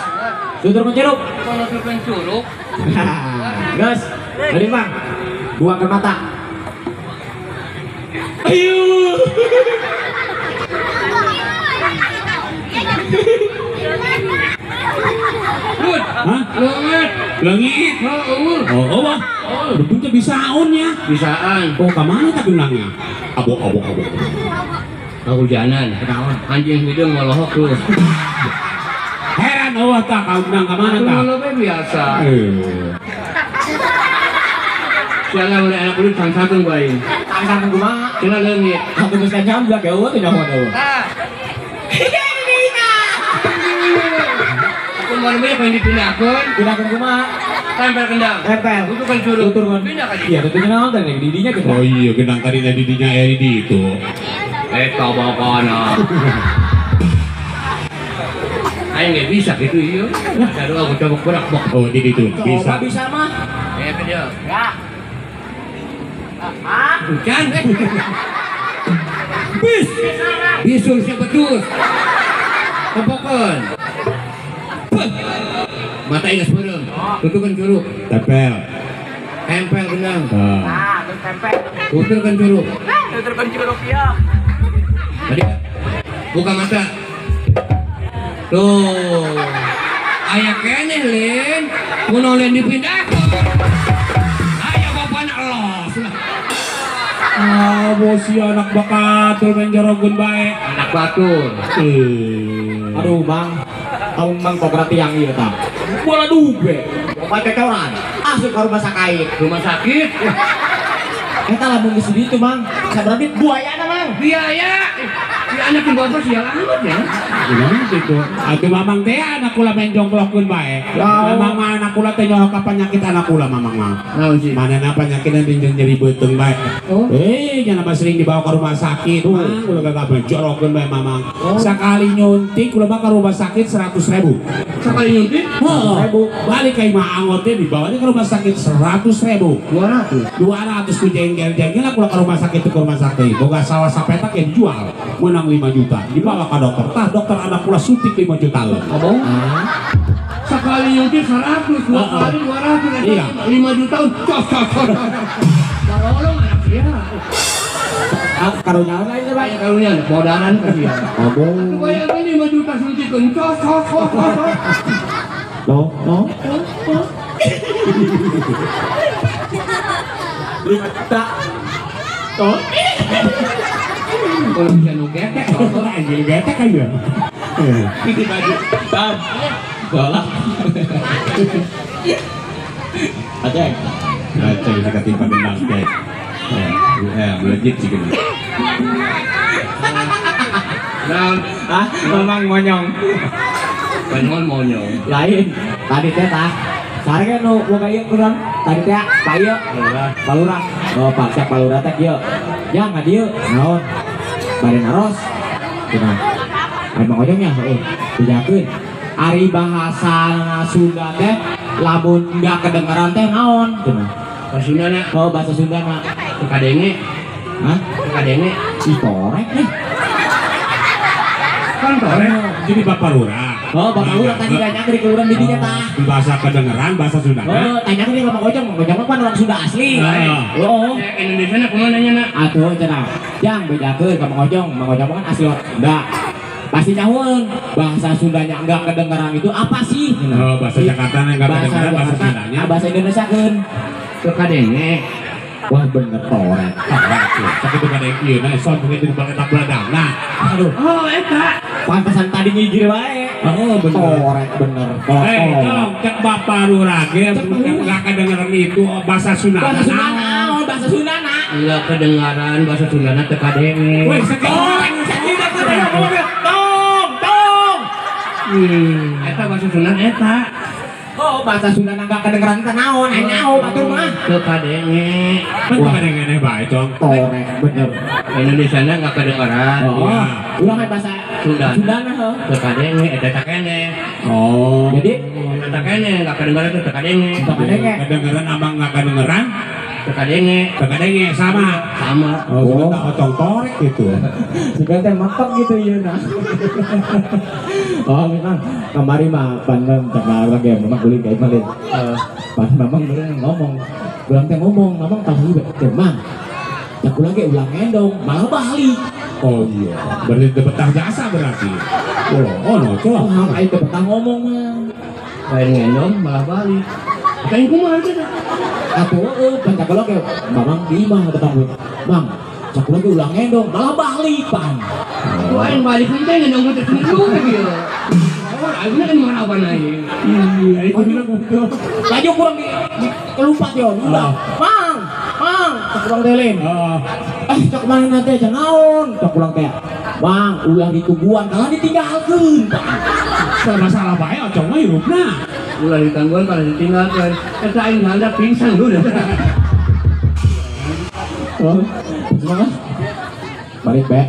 Tutur pencuruk. Tutur pencuruk. Gas. Jadi mang. Buang ke mata. Ayo. Bud, hah? Leungit. Leungit. Heeh. Oh, wah. Betul bisaun ya. Bisaan. Oh, ka mana tah gendangnya? Abok abok abok. Kahujanan. Kenaon? Anjing hideung molohok terus. Heran eueuh tah ka gendang ka mana tah? Molohok biasa. Siapa udah anak kulit sang-sangkeun ku aing. Sang-sangkeun kumaha? Cenah leungit. Atuh geus nyamblak ya eueuh teh nyaho eueuh. Tah. Aku mau pengen dipindahkan. Pindahkan kumaha? Tempel kendang. Tempel. Tuturkan curug. Tuturkan. Pindah ka dieu. Iya, tentunya naon teh didinya gitu. Oh iya, gendang tadi didinya aya di itu. Eta bapana. Aing nggak bisa gitu ieu. Ada doa aku coba berak bok. Oh, di ditu. Bisa. Coba bisa mah. Eh, ke dieu. Ya. Ah, hujan. Bis. Bisul siapa betul. Tempokeun. Mata ingas beureum. Tutukan curug. Tempel. Tempel gendang. Nah, terus tempel. Tuturkan curug. Tuturkan curug ya. Tadi buka mata. Tuh. Aya keneh lin. Kuno lin dipindahkeun. Aya bapana los lah. Ah, bosi anak bakatul main jorogeun bae. Anak batur. Aduh, Bang. Aung mang kok tiang ieu tah. Bola duge. Obat kecoran. Asup ka rumah sakit. Rumah sakit. Eta lamun geus ditu, Mang. Sabaraha duit buayana, Mang? Biaya. Si anak yang bapak sial amat ya. Gimana gitu? Atuh mamang teh anak kula main jongklokeun bae. Mamang mah anak kula teh nyaho ka penyakit anak kula mamang mah. Naon sih? Manehna penyakitna jeung nyeri beuteung bae. Oh. Nya mah sering dibawa ke rumah sakit. Mang kula gagah jorokeun bae mamang. Sakali nyuntik kula mah ka rumah sakit 100.000. Sakali nyuntik? Heeh. Balik ka imah angot teh dibawanya ke rumah sakit 100.000. 200. 200 ku jengkel-jengkel lah kula ke rumah sakit ke rumah sakit. Boga sawah sapetak yang dijual menang 5 juta. Dibawa ke dokter. Tah dokter anak kula suntik 5 juta loh. Abong? Sekali nyuntik 100, dua kali 200, iya. 5 juta. Cok cok cok. Tolong anak dia. Karunya lain teh, Pak. Karunya bodaran ka dia. Abong. Bayangkeun 5 juta suntikkeun. Cok cok cok cok. Loh, loh. 5 juta. Oh. Kalau bisa nu getek, anjing getek aja. Ini baju. Tam. Salah. Aceng. Aceng diketimpa dendam teh. Melejit sih gini. Nah, ah, memang monyong. Monyong monyong. Lain. Tadi teh tah. Sareng nu boga ieu kurang. Tadi teh Pak ieu. Palurah. Oh, Pak cek palurah teh kieu. Ya ngadieu. Naon? Bari naros. cenah. Ari Mang Ojong nya heuh bejakeun. Ari bahasa Sunda teh lamun enggak kedengeran teh naon cenah. Bahasa Sundana. Oh, bahasa Sundana. Teu kadenge. Hah? Teu kadenge. Ih, torek nih. Kan torek. Jadi Bapak Lurah. Oh, Bapak Lurah tadi nanya ke kelurahan di dinya tah. Bahasa kedengeran bahasa Sunda. Oh, tanya ke Mang Ojong, Mang Ojong mah orang Sunda asli. Oh. Indonesia na kumaha nanya na? Atuh cenah. Jang bejakeun ka Mang Ojong, Mang Ojong kan asli orang Sunda. Pasti nyahueun bahasa Sundanya enggak kedengeran itu apa sih? Oh, bahasa Jakarta enggak kedengeran bahasa Sundanya. Bahasa Indonesia keun. Teu kadenge. Wah bener torek. Sakitu kadenge ieu na son mungkin di balik beladangna. Aduh. Oh, eta. Pantesan tadi ngigir wae. Oh, bener. Torek bener. Tolong cek Bapak Lurah ge enggak kedengeran itu bahasa Sunda. Bahasa Sunda naon? Bahasa Sunda na. Enggak kedengaran bahasa Sundana teu kadenge. Weh, sakitu. Tong, tong. Eta bahasa Sunda eta. Oh, bahasa Sunda enggak kedengeran teh naon? Aing nyaho batur mah. Teu kadenge. Kan teu kadenge bae, Cong. Torek bener. Indonesia na enggak kedengeran. Oh, urang bahasa Sunda. Sundana heuh. Teu kadenge eta teh kene. Oh. Jadi eta kene enggak kedengeran teu kadenge. Teu kadenge. Kedengeran abang enggak kedengeran? Teu kadenge. Teu kadenge sama. Sama. Oh, kita otong torek gitu. Sebenarnya mantap gitu ieu nah. Oh, memang kemarin mah pandang cakar lagi memang kulit kayak malin. Pan memang bener ngomong. Ulang teh ngomong, memang tahu teh mang. Cak ulang ge ulang endong, malah balik. Oh iya, berarti teu betah jasa berarti. Oh, no, cok. Oh, aing teu betah ngomong mah. Lain ngendong malah balik. Kayak kumaha teh? Atuh heueuh, pan cak ulang ge mamang di imah betah gue. Mang, cak ulang ge ulang endong, malah balik pan. Atuh aing balik teh ngendong teh tunggu kieu. Oh, aing kan mana apa aing. Iya, itu bilang gitu. Laju kurang di kelumpat yo, udah. Mang, mang, cak ulang teh lain. Cak mana nanti aja naon, cak ulang teh. Mang, ulah ditungguan, kalah ditinggalkeun. Masalah bae ocong mah hirupna. Ulah ditangguan kalah ditinggalkeun. Eta aing handap pingsan dulu. Oh, semangat. Balik be.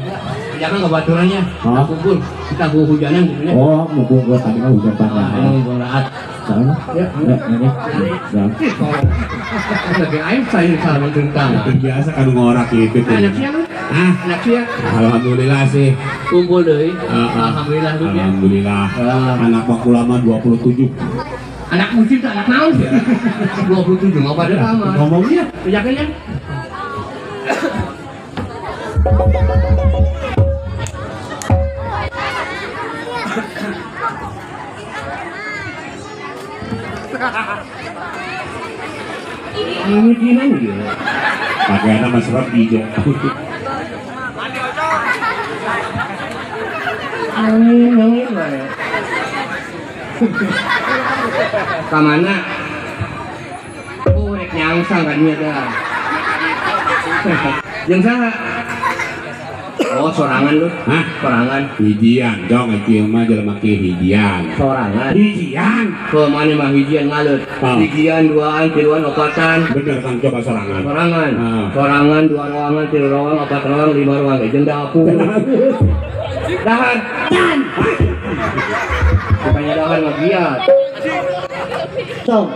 Jangan kebaturannya. Kumpul. Kita hujanan gitu ya. Oh, mumpung gua tadi mah hujan panjang. Mumpung raat. Salah. Ya, ya, ya. Lagi aing saya salah tentang. Biasa kan ngorak gitu. Anak siapa? Hah? Anak siapa? Alhamdulillah sih. Kumpul deui. Alhamdulillah tuh ya. Alhamdulillah. Anak bakula mah 27. Anak musim tak anak naon sih? 27 enggak pada sama. Ngomongnya yakinnya. Pemikiran gitu. Pakaiannya mas Rob hijau. Angin, angin, kamana? Oh, rek nyangsang kan dia dah. Jeung saha? Oh, sorangan lu. Hah? Sorangan. Hijian, dong ieu mah jelema kieu hijian. Sorangan. Hijian. Ke mana mah hijian ngalut. Oh. Hijian duaan, tiluan, opatan. Bener kan coba sorangan. Sorangan. Oh. Sorangan dua ruangan, tilu ruangan, opat ruangan, lima ruangan. Jeung dapur. Dahar. Dan. Bukannya dahar mah giat. Cong.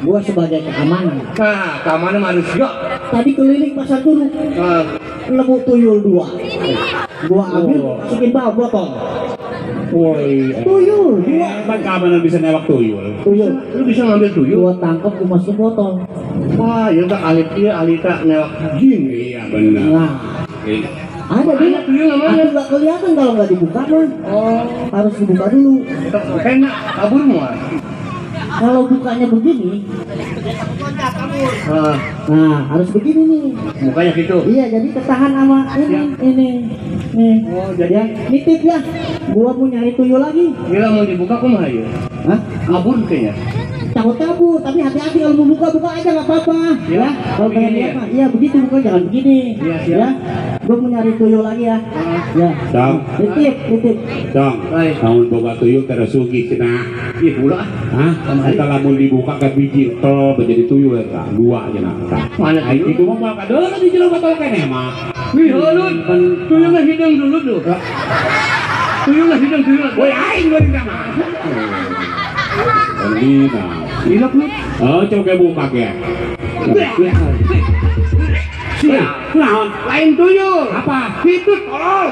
Gua sebagai keamanan. Nah, keamanan manusia. Tadi keliling pasar dulu. Nemu tuyul dua. Gua ambil, masukin bawah botol. Woi, tuyul dua. Emang keamanan bisa newak tuyul? Tuyul. Lu bisa ngambil tuyul? Gua tangkep, gua masukin botol. Wah, ya tak alit iya, alit tak newak jin. Iya benar. Nah, ada dia. Tuyul namanya. Aku nggak kelihatan kalau nggak dibuka mah. Oh, harus dibuka dulu. Enak, kabur semua. Kalau bukanya begini, nah harus begini nih. Bukanya gitu. Iya, jadi ketahan sama ini, ya. Ini, nih. Oh, jadi ya, nitip ya. Gua mau nyari tuyul lagi. Gila mau dibuka kok mah ya? Hah? Kabur kayaknya. Takut kabur, tapi hati-hati kalau mau buka buka aja nggak apa-apa. Ya, kalau pengen ya. Apa? Iya begitu buka jangan begini. Iya, siap. Ya. Gua mau nyari tuyul lagi ya. Ya. Dong. Nitip, nitip. Dong. Lamun boga tuyul terus sugih cenah. Ih, pula. Hah? Eta lamun dibuka ke biji tol menjadi tuyul eta. Dua cenah. Mana tuyul? Itu mah moal kadeuleu di jero botol keneh mah. Wih, halut. Tuyulna hideung dulu tuh. Tuyulna hideung tuyulna. Woi aing beuring mah. Ini nah. Ilok lu. Oh, coba buka ya. Naon? Lain tuyul. Apa? Itu tolol.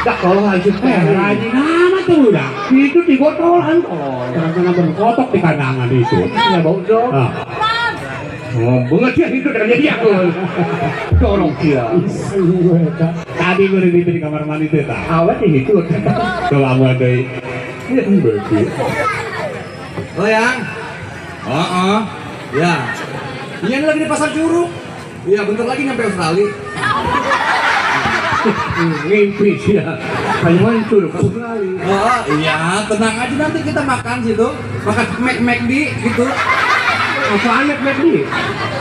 Dak tolol aja. Rajin amat tuh udah. Itu di botolan tolol. Karena berkotok di kandangan itu. Ya bau dong. Ngomong aja itu dengan dia aku. Tolong dia. Tadi gue di kamar mandi teh. Awet itu. Coba amu deui. Berarti. Oh yang, oh, ya, iya ini lagi di pasar Curug. Iya bentar lagi nyampe Australia. Ngimpi sih ya, kayak Curug ke Australia. Oh iya, tenang aja nanti kita makan situ, makan mek di gitu. Apaan mek di?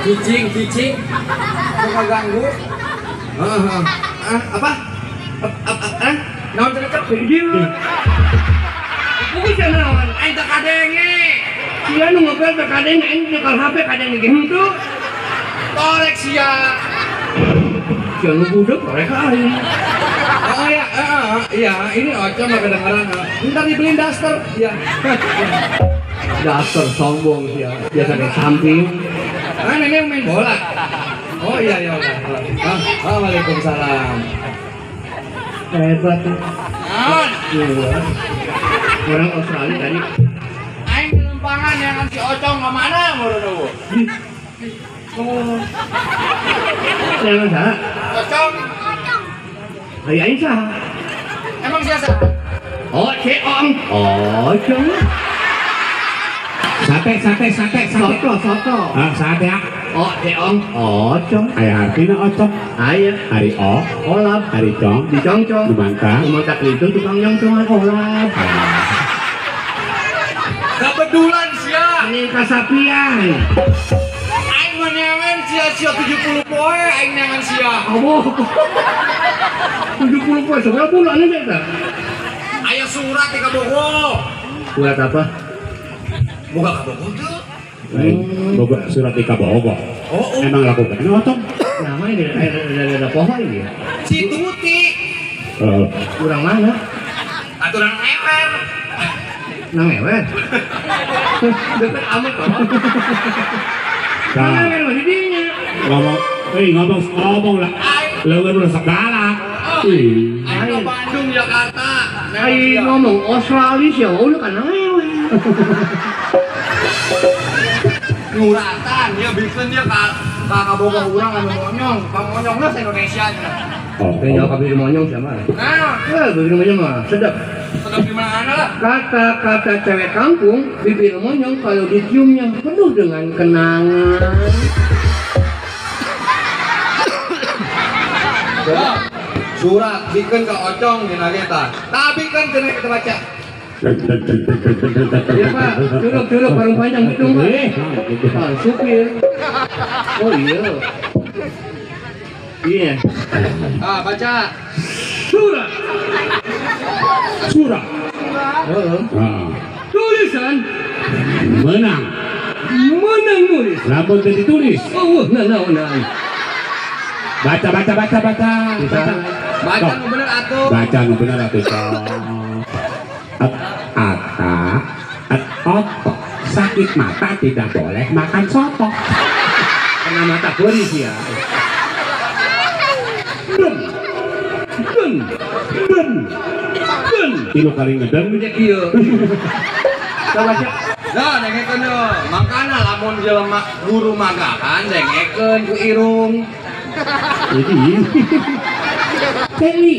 Cicing, cicing, suka ganggu. Apa? Naon cerita? Iya. Bukan naon, aing teu kadenge. Sia nu ngepel teu kadenge, aing nyekel HP kadenge ge henteu. Torek sia. Sia nu budak torek aing. Oh ya, iya, ini Oco mah kedengeran. Ntar dibeliin daster, ya. Daster sombong sia, biasa ke samping. Ah, nenek main bola. Oh iya iya. Ah, waalaikumsalam. Hebat. Naon? Iya. Orang Australia tadi. Aing di lempangan yang si Ocong ke mana baru. Oh. Jangan salah. Ocong. Ayo aing saha? Emang siapa? Oh, Ceong. Ocong. Sate sate sate sate. Soto soto. Ah, sate ah. Oh, Ceong. Ocong. Aya artina ocong. Aya. Hari o, olap, hari cong, dicongcong. Lumangka. Lumangka itu tukang nyongcongan olap. Kebetulan sia. Ini kasapian. Aing mah neangan sia sia 70 poe aing neangan sia. Allah. 70 poe seberapa bulan ini eta? Aya surat di Kabogo. Surat apa? Boga Kabogo teu. Boga surat di Kabogo. Oh, emang lakukan otong. Nama ini ada pohon ini. Si Tuti. Kurang mana? Aturan ewer. Nang ewer. Deket amat kok. Nang ewer mah di dinya. Ngomong, ngomong lah. Leuweung udah segala. Aing ke Bandung Jakarta. Aing ngomong Australia sih, udah kan nang ewer. Nyuratan ya bikin dia ka Kabogo urang anu monyong, pamonyongna sa Indonesia nya. Oh, kayaknya kabir monyong siapa? Nah, bibir monyong mah sedap. Sedap di mana lah? Kata-kata cewek kampung, bibir monyong kalau diciumnya penuh dengan kenangan. Surat bikin ke Ocong dina kita. Tapi kan kena kita baca. Iya Pak, curug-curug parung panjang gitu Pak. Ah, supir. Oh iya. Iya. Ah, baca. Surat. Surat. Heeh. Tulisan menang. Menang nulis. Lamun teu ditulis. Oh, nah nah nah. Baca baca baca baca. Baca. Baca nu bener atuh. Baca nu bener atuh. Ata, oto, sakit mata tidak boleh makan soto. Kena mata kuris ya. Den, den, den, den. Tilu kali ngeden. Punya kieu. Coba baca. Nah, dengekeun yo. Makana lamun jelema guru magahan dengekeun ku irung. Jadi, Teli.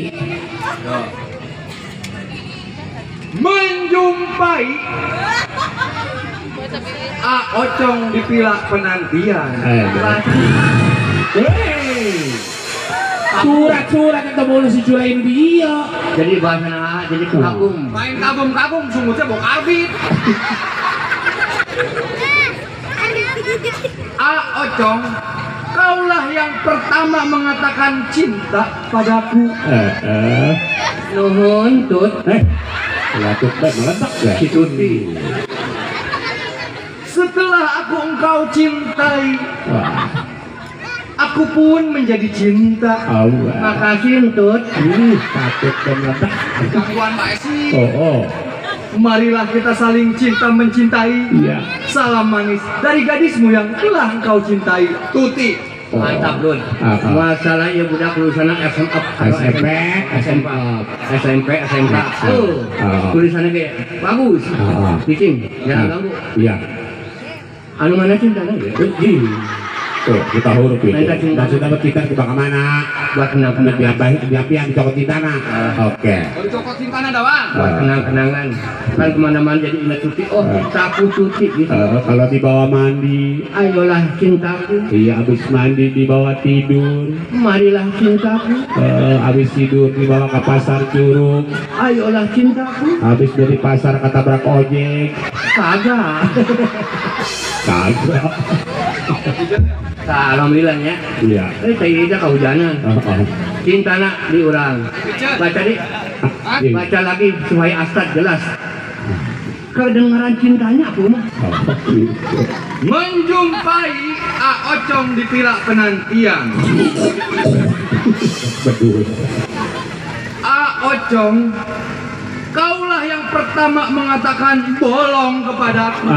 Menjumpai A Ocong di pila penantian. Surat-surat yang boleh si curain dia. Jadi bahasa jadi kagum. Main kagum-kagum sungguhnya bau karbit. A Ocong, kaulah yang pertama mengatakan cinta padaku. Nuhun tut. Meledak meledak ya. Si Tuti. Setelah aku engkau cintai. Wah. Aku pun menjadi cinta. Allah. Makasih Entut. Takut meledak. Gangguan Pak Esi. Oh. Marilah kita saling cinta mencintai. Iya. Salam manis dari gadismu yang telah engkau cintai, Tuti. Oh. Mantap Lun. Masalah ya budak lulusan SMA, SMP, SMA, SMP, SMK. Tulisannya kayak bagus. Bikin, jangan ganggu. Iya. Anu mana cintanya ya? Tuh, kita huruf itu. Maksudnya kita ke mana? Buat kenang-kenangan. Biar dicokot cintana. Oke. Kalau dicokot cintana dawang. Buat kenang-kenangan. Kan kemana-mana jadi ingat Tuti. Oh, sapu Tuti gitu. Kalau dibawa mandi, ayolah cintaku. Iya, habis mandi dibawa tidur. Marilah cintaku. Habis tidur dibawa ke pasar Curug. Ayolah cintaku. Habis dari pasar ketabrak ojek. Kagak. Kagak. Nah, alhamdulillah ya. Iya. Saya aja kehujanan. Cintana di urang. Baca di. Baca lagi supaya astad jelas. Kedengaran cintanya aku mah. Menjumpai A Ocong di pilak penantian. Betul. A Ocong, kaulah yang pertama mengatakan bolong kepadaku.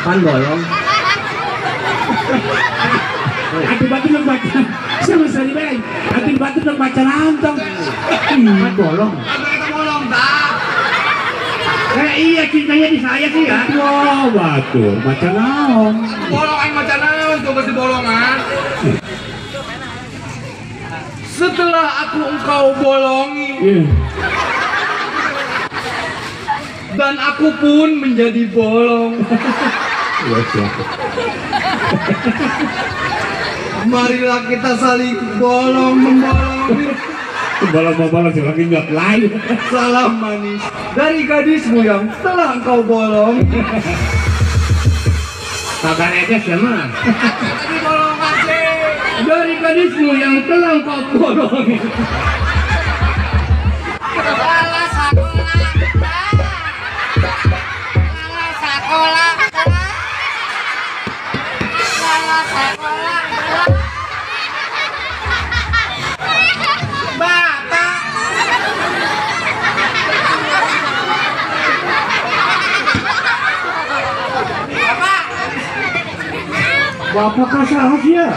Kan bolong. Atuh batu nang baca. Sama sari bae. Atuh batu nang baca lantong. Kan bolong. Kata bolong dah. Iya cintanya di saya sih ya. Wah, batur maca naon. Bolong aing maca naon tuh pasti bolongan. Setelah aku engkau bolongi. Dan aku pun menjadi bolong. Marilah kita saling bolong membolongi. Bolong-bolong sih lagi nggak lain. Salam manis dari gadismu yang telah engkau bolong. Kabar edes ya mah. Tadi bolong aja. Dari gadismu yang telah engkau bolongi. Bapak kasar ya?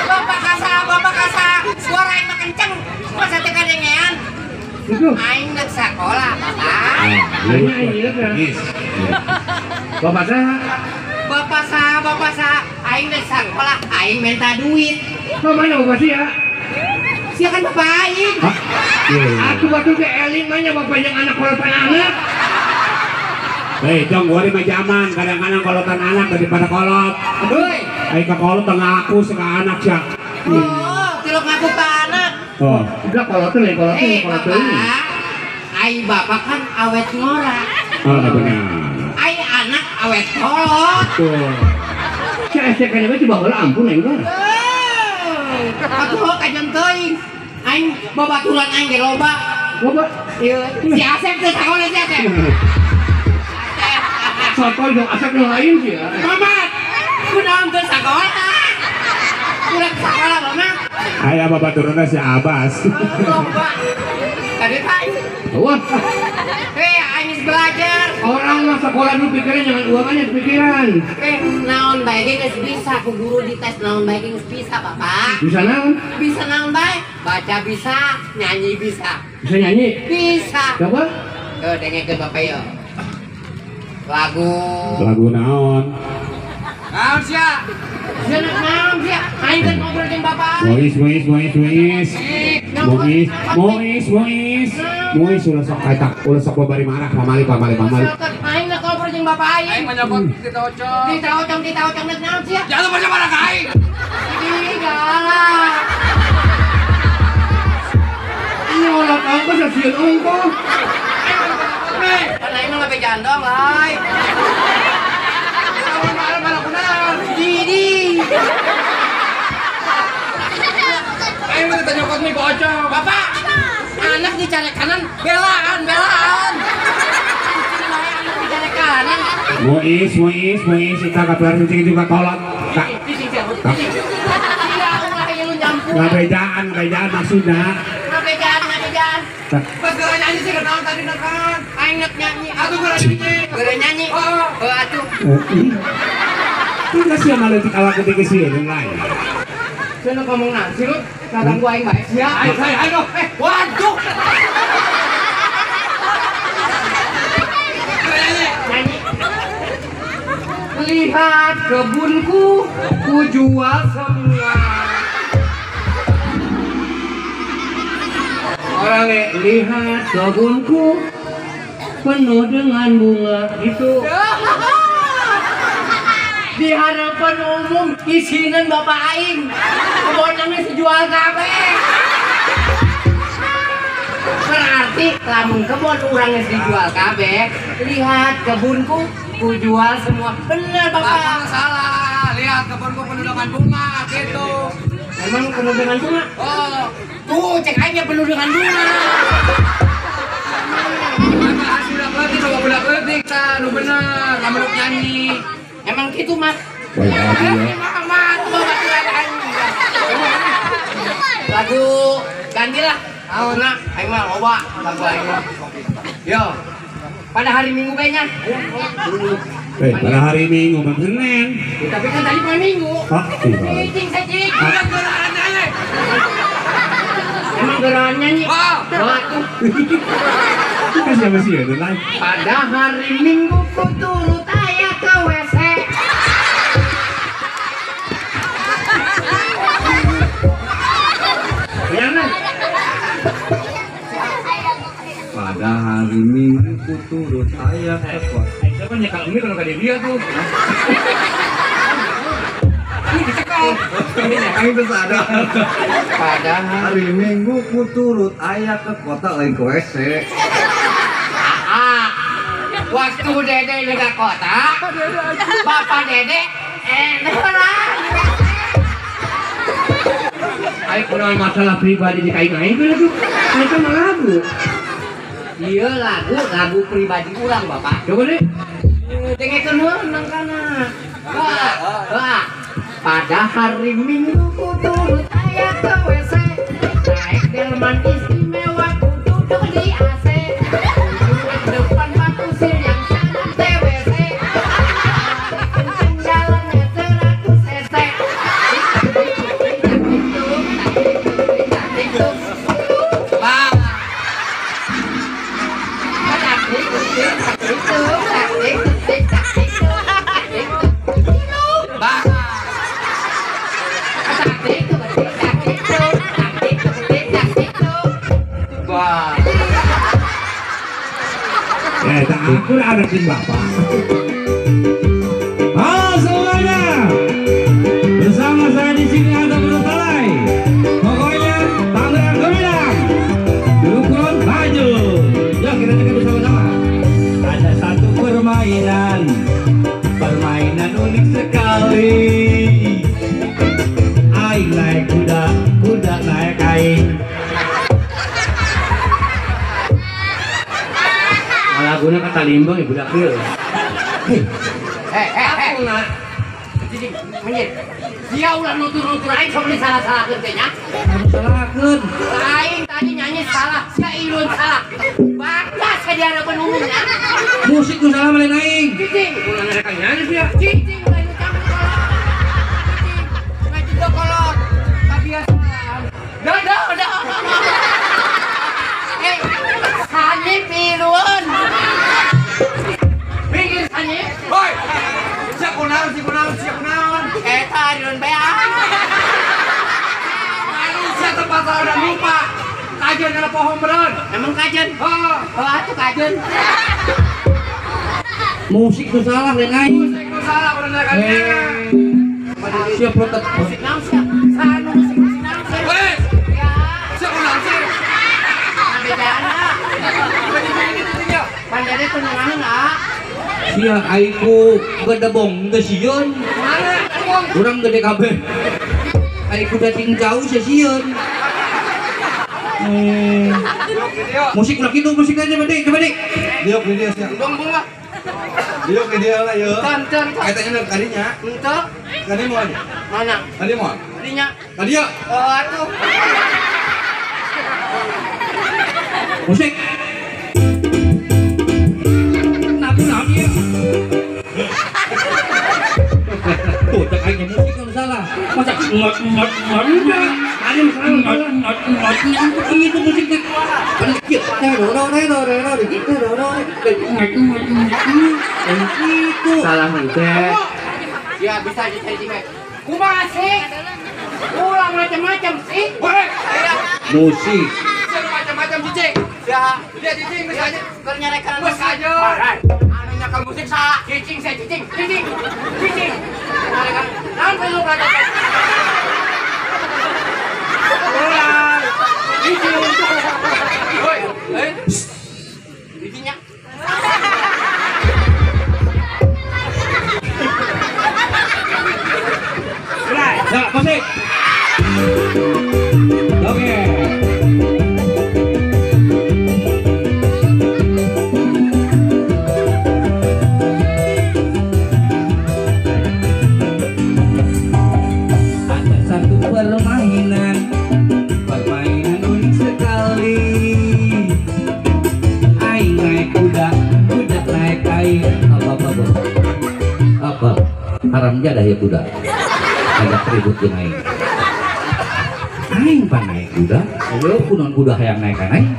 Bapak kasar, suara aing mah kenceng, masa teh kadengean? Aing nek sakola, Bapak. Bapak saha? Bapak saha, aing nek sakola, aing minta duit. Mana bapak sih ya? Sia kan bapak aing. Atuh batu ke eling mah bapak yang anak kolotan anak. Hei, dong, gua lima jaman, kadang-kadang kolotan anak daripada kolot. Aduh, ayo ke kolot tengah aku suka anak sih. Oh, tilok ngaku ke anak. Oh, udah kolotan ya, kolotan, kolotan. Ai bapak kan awet ngora. Oh, benar. Ai anak awet kolot. Tuh. Si STK nya coba heula ampun aing mah. Atuh kajeun teuing. Aing babaturan aing ge loba. Loba? Ieu si Asep teh sakola si Asep. Sotoy dong, Asep yang lain sih ya. Mamat, kunaon teu sakola? Kurang sakola Mamat. Aya babaturna si Abbas. Loba. Tadi teh. Wah. Aing geus belajar. Orang mah sekolah dulu pikiran jangan uangannya pikiran. Naon bae ge geus bisa ku guru dites naon bae ge geus bisa, Bapak. Bisa naon? Bisa naon bae? Baca bisa, nyanyi bisa. Bisa nyanyi? Bisa. Coba. Tuh dengekeun Bapak yo. Lagu naon? Naon sia? Sia naon sia? Aing kan ngobrol jeung bapak. Muis Muis ulah sok katak, ulah sok babari marah, pamali. Aing nak ngobrol jeung bapak aing. Aing menyokot Tita Ocong. Tita Ocong nek naon sia? Jangan baca marah ka aing. Ih, galak. Nyolot ongkos sieun ongkos. Kan aing mah lebih jandong, lai. Didi. Aing mah teh nyokot mie ku Ocong. Bapak, anak dicari kanan, belaan. Anak dicari kanan. perjalanan. Muis, kita kabar cicing juga kolot. Kak. Ngabejaan maksudnya. Ngabejaan. Pas gara nyanyi sih kenal tadi nakan. Aing nyanyi. Atuh gara nyanyi. Gara nyanyi. Oh, atuh. Itu kasih sama leutik awak ketika sih yang lain. Saya nak ngomong nasi lu, kadang gua aing bae. Ya, ayo saya, ayo. Waduh. Nyanyi. Lihat kebunku, ku jual semua. Orang lihat kebunku penuh dengan bunga itu. Di hadapan umum isinan bapak aing kebonnya sejual kabeh. Berarti lamun kebon urang geus dijual kabeh, lihat kebunku ku jual semua. Bener bapak. Salah, lihat kebunku penuh dengan bunga gitu. Emang penuh dengan bunga? Oh, tuh cek aingnya penuh dengan bunga. Maka budak leutik coba budak leutik tah nu bener lamun nyanyi. Emang gitu mas? Lagu gantilah. Nah, aing mah loba lagu aing mah. Yo. Pada hari Minggu kayaknya. Pada hari Minggu mah Senin. Tapi kan tadi bukan Minggu. Cicing cicing. Emang gerakan nyanyi. Wah, tuh. Kita siapa sih ya? Pada hari Minggu ku turut ayah ke WC. Pada hari Minggu ku turut ayah ke kota. Siapa nyekal ini kalau gak dia tuh? Ini dicekal. Ini terus ada. Pada hari Minggu ku turut ayah ke kota lain ke WC. Waktu Dede ke kota, bapak Dede enak. Ayo kurang masalah pribadi di kain aing kan itu. Aing kan lagu. Iya lagu pribadi urang bapak. Coba deh. Dengekeun heula nang kana. Wah. Pada hari Minggu ku turut ayah ke WC. Naik delman istimewa ku duduk di AC. Duduk depan batu sir yang sangat TWC. Kenceng jalannya 100 cc. Aku ada tim bapak. Halo semuanya, bersama saya di sini ada Bro Talai. Pokoknya Tangerang Gemilang, dukun maju. Yuk kita cek bersama-sama. Ada satu permainan, permainan unik sekali. Aing naik kuda, kuda naik aing. Laguna kata limbang ya budak ieu. Hei. Jadi menjit. Dia ulah nutur-nutur aing sok disalah-salahkeun teh nya. Salahkeun. Aing tadi nyanyi salah, sia ilun salah. Bakas ka di hadapan umumnya. Musik nu salah mah lain aing. Cicing, ulah ngareka nyanyi sia. Cicing ulah nu campur kolot. Cicing, ngaji kolot. Kabiasaan. Dah. Sanip ilun. Pinggir sanip. Hoi. Siap kunaon. Eta ilun bea. Manusia tempat salah dan lupa. Kajian ada pohon beron. Emang kajian? Oh, atuh kajian. Musik tuh salah lain aing. Musik tuh salah bener kan. Siap protes. Musik naon sia? Sanu musik naon sia? Weh. Ya. Siap kunaon sih? Bedana. Pandere tenangan ah. Sia aing ku gedebong teu sieun. Mana? Urang gede kabeh. Aing ku dating jauh sia sieun. Musik ulah kitu musik aja coba deh. Diok video sia. Dong bunga. Yuk ke dia lah yuk. Tonton. Katanya kadinya. Untuk. Kadi mau aja. Mana? Kadi mau. Kadinya. Kadi ya. Oh atuh. Musik. Nabu naon ieu? Tuh, cek aing musik kalau salah. Masa ngot ngot ngot enggak. Ada masalah ngot ngot ngot itu musiknya. Kan kieu. Gitu gitu. Salah mencet. Ya bisa aja cari cewek. Kumaha sih? Ulang macam-macam sih. Musik. Macam-macam cicing. Ya, dia cicing geus aja. Keur nyarekan geus aja. Anu nyakal musik saha? Cicing saya cicing, cicing. Cicing. Nyarekan. Naon perlu belajar? Ulang. Cicing. Woi, eh. Cicingnya. Nah, musik. Oke. Ada satu permainan, permainan unik sekali. Aing naik kuda, kuda naik air. Apa apa bos? Apa? Haram jadah ya kuda. Agak ribut jeung aing. Aing pan naik kuda, ayo kunaon kuda hayang naik aing.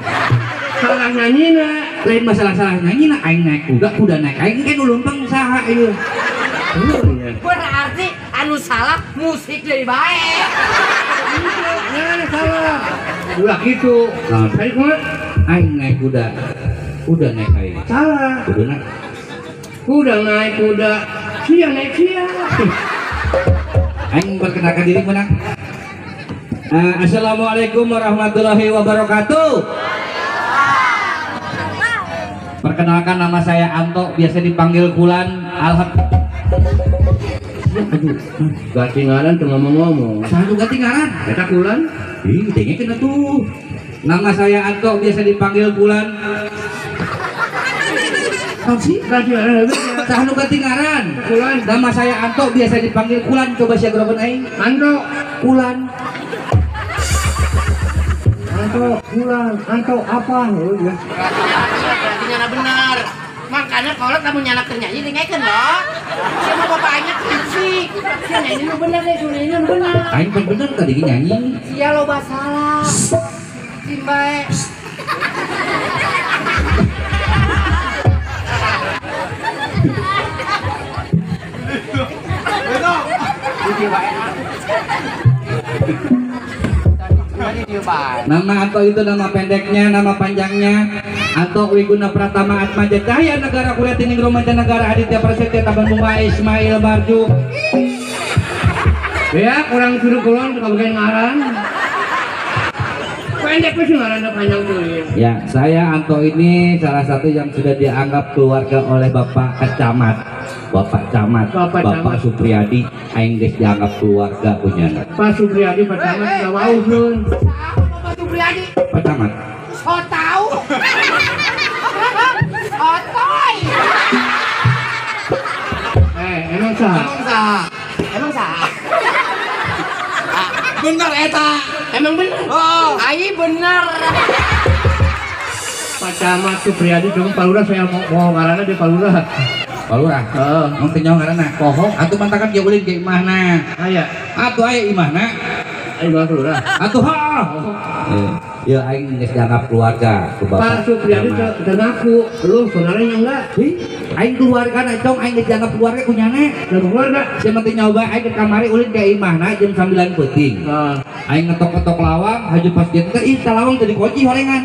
Salah nyanyina, lain masalah salah nyanyina, aing naik kuda, kuda naik aing kan leumpang saha ieu. Berarti anu salah musik deui bae. Nya salah. Ulah kitu. Nah, tadi kumaha? Aing naik kuda, kuda naik aing. Salah. Kuda naik. Kuda naik kuda, sia naik sia. Aing perkenalkan diri menang. Assalamualaikum warahmatullahi wabarakatuh. Perkenalkan nama saya Anto, biasa dipanggil Kulan. Alhamdulillah. Aduh, ganti ngaran teu ngomong-ngomong. Saha ganti ngaran? Eta Kulan? Ih, dengekeun atuh. Nama saya Anto, biasa dipanggil Kulan. Naon sih? Ganti ngaran. Saha nu ganti ngaran? Kulan. Nama saya Anto, biasa dipanggil Kulan. Coba sia geroban aing. Anto. Kulan. Anto, Kulan, Anto apa? Oh, ya. Berarti nyana benar. Makanya kalau kamu nyana keur nyanyi dengekeun loh. Siapa bapaknya sih? Sia nyanyi nu bener deh, nyanyi nu bener. Aing pan bener tadi nyanyi. Sia loba salah. Simbae. Nama Anto itu nama pendeknya, nama panjangnya Anto Wiguna Pratama Atmaja Cahya Negara Kuliah Tiningrum Mancanegara Aditya Prasetya Taban Bunga Ismail Marju. Ya, kurang suruh kulon kabagian ngaran. Pendek sih ngaranna panjang tuh. Ya, saya Anto ini salah satu yang sudah dianggap keluarga oleh Bapak Camat. Bapak Camat, Bapak Supriyadi, aing geus dianggap keluarga punya. Pak Supriyadi, Pak Camat, enggak wau sun. Bapak Supriyadi. Pak Camat. So tahu. Sotoy. Emang sah? Emang sah. Emang sah. Bener eta. Emang bener. Oh, ai bener. Pak Camat Supriyadi dong Pak Lurah, saya mau ngaranna di Pak Lurah. Pak Lurah. Heeh. Mun teu nyaho ngaranna. Poho. Atuh mantakan ge ulin ke imahna. Aya. Atuh aya imahna. Aya Pak Lurah. Atuh ha. Ya aing geus dianggap keluarga ku Bapak. Pak Supriyadi teu ngaku, lu saudaranya enggak? Ih, aing keluarga na cong, aing geus dianggap keluarga ku nyana. Dianggap keluarga. Sia mah teu nyoba aing ke kamari ulin ke imahna jam 9 peuting. Heeh. Aing ngetok-ngetok lawang, haju pas dia teh ih lawang teu dikunci horengan.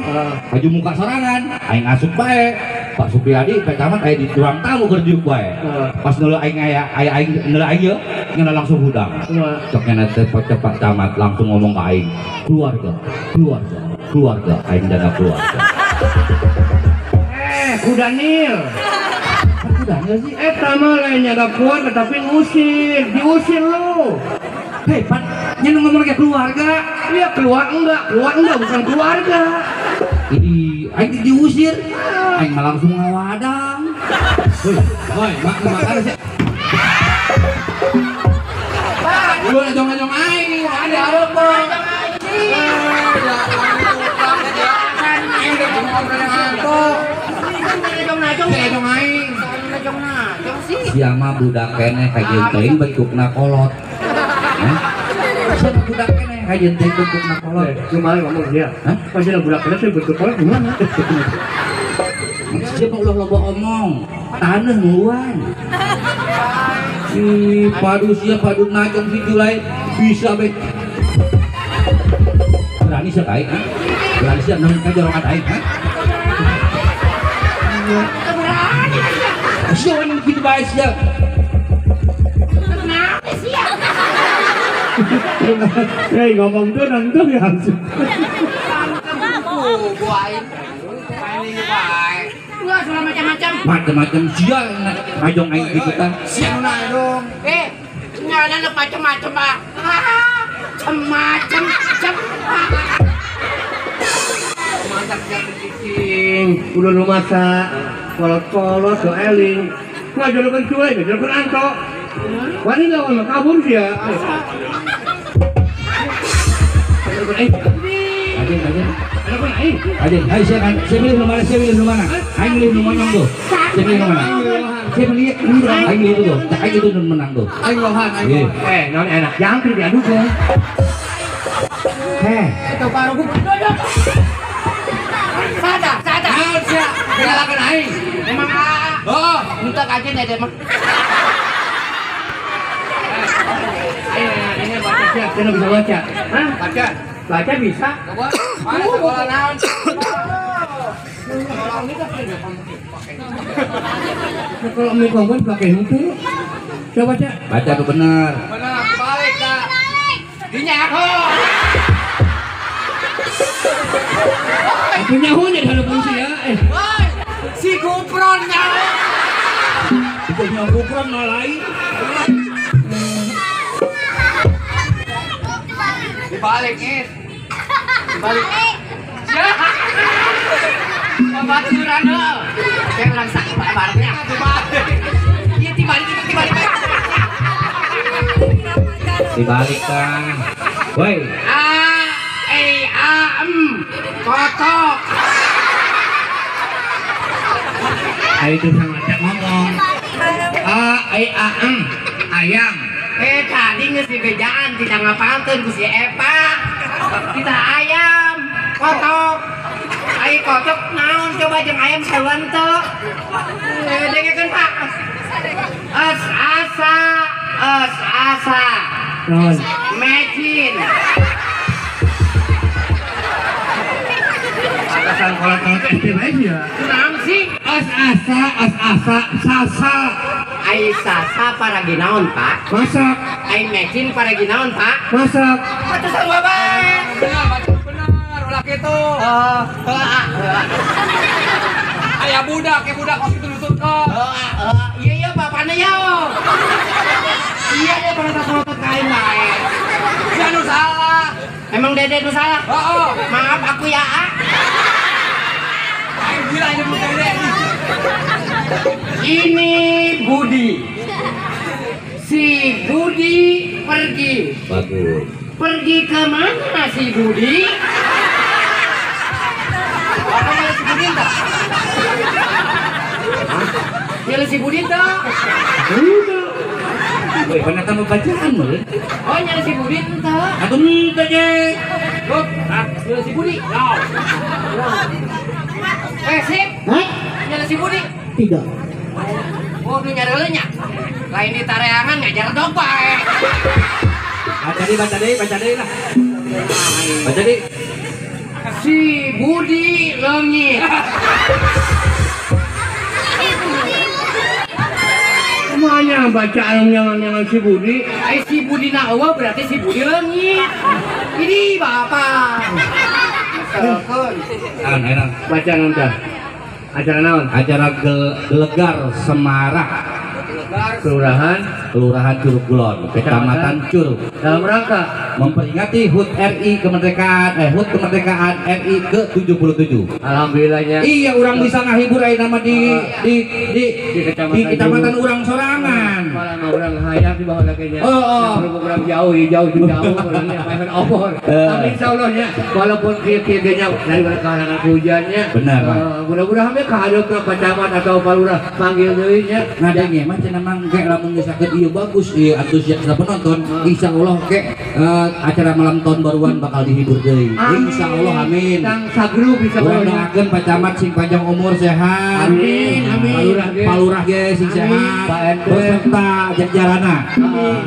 Haju muka sorangan, aing asup bae. Pak Supriyadi Pak Camat aya di ruang tamu keur diuk bae. Pas neuleuh aing aya aing neuleuh aing ieu, ngeuna langsung hudang. Cok nyana teh Pak Camat langsung ngomong ka aing, keluarga, keluarga, keluarga, aing dana keluarga. Kuda Nil. Kuda Nil sih? Eta mah lain nyaga keluarga tapi ngusir, diusir lu. Hei, Pak, nyen ngomong kayak keluarga. Iya, keluar enggak bukan keluarga. Jadi aing diusir, aing mah langsung ngawadang. Woi, woi, makan sih. Lu najong-najong aing, ada apa? Siapa budak keneh kajeun teuing bentukna kolot. Siapa budak keneh kajeun teuing bentukna kolot? Kumaha ngomong dia? Hah? Pas budak keneh teh bentuk kolot gimana? Siapa ulah loba omong, taneuh nungguan. Si padu sia padu najong si Julai bisa be. Berani sia aing, ha? Berani sia nang ka jorokan aing, ha? Berani sia. Sia wani kitu bae sia. Kenapa sia? Hei ngomong tuh nang tuh ya. Gua aing. Ini bae. Enggak salah macam-macam. Macam-macam sia najong aing kitu tah. Sia nu najong. Ngaran macam-macam ah. Macam-macam. Mantap sia cicing. Udah lu masak. Kolot-kolot do eling. Ngajorokeun cuek, ngajorokeun antok. Wani lawan kabur sia. Ngajorokeun aing. Ajen, ajen. Ajen, ayo saya milih mana? Saya milih mana? Aing milih nu monyong tuh. Saya milih mana? Saya milih aing milih itu tuh. Aing itu menang tuh. Aing lohan, aing. Non enak. Jangan diadu kok. Itu baru gua. Sada, sada. Naon sia? Ngalakeun aing. Emang ah. Oh, entek aja deh emang. Ayo, ini baca sia, saya bisa baca. Hah? Baca. Baca bisa. Mana sekolah naon? Kalau mie kongkon pakai hukum. Coba baca. Baca tuh benar. Benar, balik dah. Dinyaho. Punya hunya di hadapan sia. Woi, si Gupron nyaho. Punya Gupron lain. Dibalik, Is. Dibalik. Ya. Pembaturan heuh. Kayak urang sak barengnya. Dibalik. Ieu dibalik, dibalik. Dibalik kan. Woi. A E A M. Kotok. Ayo itu sama ngomong. A E A M. Ayam. Tadi geus dibejaan tidak ngapalkeun ku si Epa. Kita ayam, kotok. Ai kotok naon coba jeung ayam sarua teu. Dengekeun Pak. Es asa, es asa. Naon? Mecin. Atasan kolot-kolot SD bae sia. Naon sih? Es asa, es asa, sasa. Ai sasa paragi naon, Pak? Masak. Ai mecin paragi naon, Pak? Masak. Atuh sarua bae. Benar, benar, ulah kitu. Aya budak, ya budak kos kitu nututkeun. Iya iya bapana ya. Iya dia pernah ka aing bae. Sia nu salah. Emang Dede nu salah? Heeh. Maaf aku ya, A. Aing gila nyebut Dede. Ini Budi. Si Budi pergi. Bagus. Pergi ke mana si Budi? Apa nyala si Budi enggak? Nyala si Budi enggak? Enggak. Woi, pernah kamu bacaan loh? Oh, nyala si Budi enggak? Atau enggak ya? Loh, nyala si Budi. Sip. Hah? Nyala si Budi. Tidak. Oh, nu nyareuleun nya. Lain di tareangan ngajar dog bae. Baca deui lah. Baca deui. Si Budi leungit. Semuanya bacaan yang si Budi. Si Budi na eueuh berarti si Budi leungit. Ini bapak. Enak. Baca nanti. Acara naon? Acara Gelegar Semarak. Kelurahan Kelurahan Curug Kulon, Kecamatan Curug. Dalam rangka memperingati HUT RI kemerdekaan HUT kemerdekaan RI ke-77. Alhamdulillahnya. Iya, urang bisa ngahibur ayeuna mah di kecamatan urang sorangan. Malah mah urang hayang di bawah lagi nya. Oh. Urang jauh, jauh jauh urangnya main opor. Tapi insyaallah nya walaupun kieu-kieu ge nya dari kahalangan hujannya. Benar, Pak. Mudah-mudahan we kahadep ka Pak Camat atau Pak Lurah manggil deui nya. Nah, denge mah cenah mang ge lamun geus sakeut ieu bagus ieu antusias penonton, insyaallah ge acara malam tahun baruan bakal dihibur deui. Insyaallah amin. Tang sagrup insyaallah. Doakeun Pak Camat sing panjang umur sehat. Amin amin. Pak Lurah ge sing sehat. Beserta jajarana. Amin.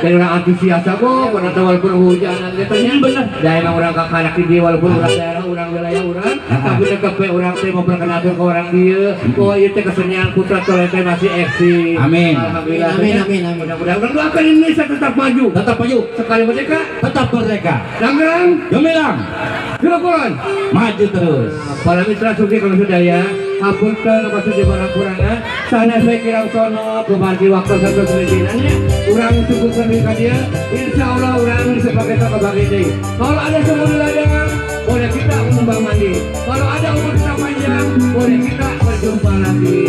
Dan orang antusias aku penonton walaupun hujanan gitu nya. Bener. Dan emang orang kakanak di walaupun orang daerah, orang wilayah orang, tapi tetep we urang teh memperkenalkan ke orang dieu bahwa ieu teh kesenian putra toleh teh masih eksis. Amin. Alhamdulillah. Amin amin amin. Mudah-mudahan urang doakan Indonesia tetap maju. Tetap maju. Sekali merdeka, tetap merdeka. Tangerang gemilang. Curug Kulon maju terus. Para mitra Sugi kalau sudah ya, hapunten maksud di barang kurangan. Sana saya kira sono kumargi waktu satu selitinannya. Urang cukupkan di dia. Insya Allah urang sebagai tokoh bagi deui. Kalau ada sumur di ladang, boleh kita menumpang mandi. Kalau ada umur kita panjang, boleh kita berjumpa lagi.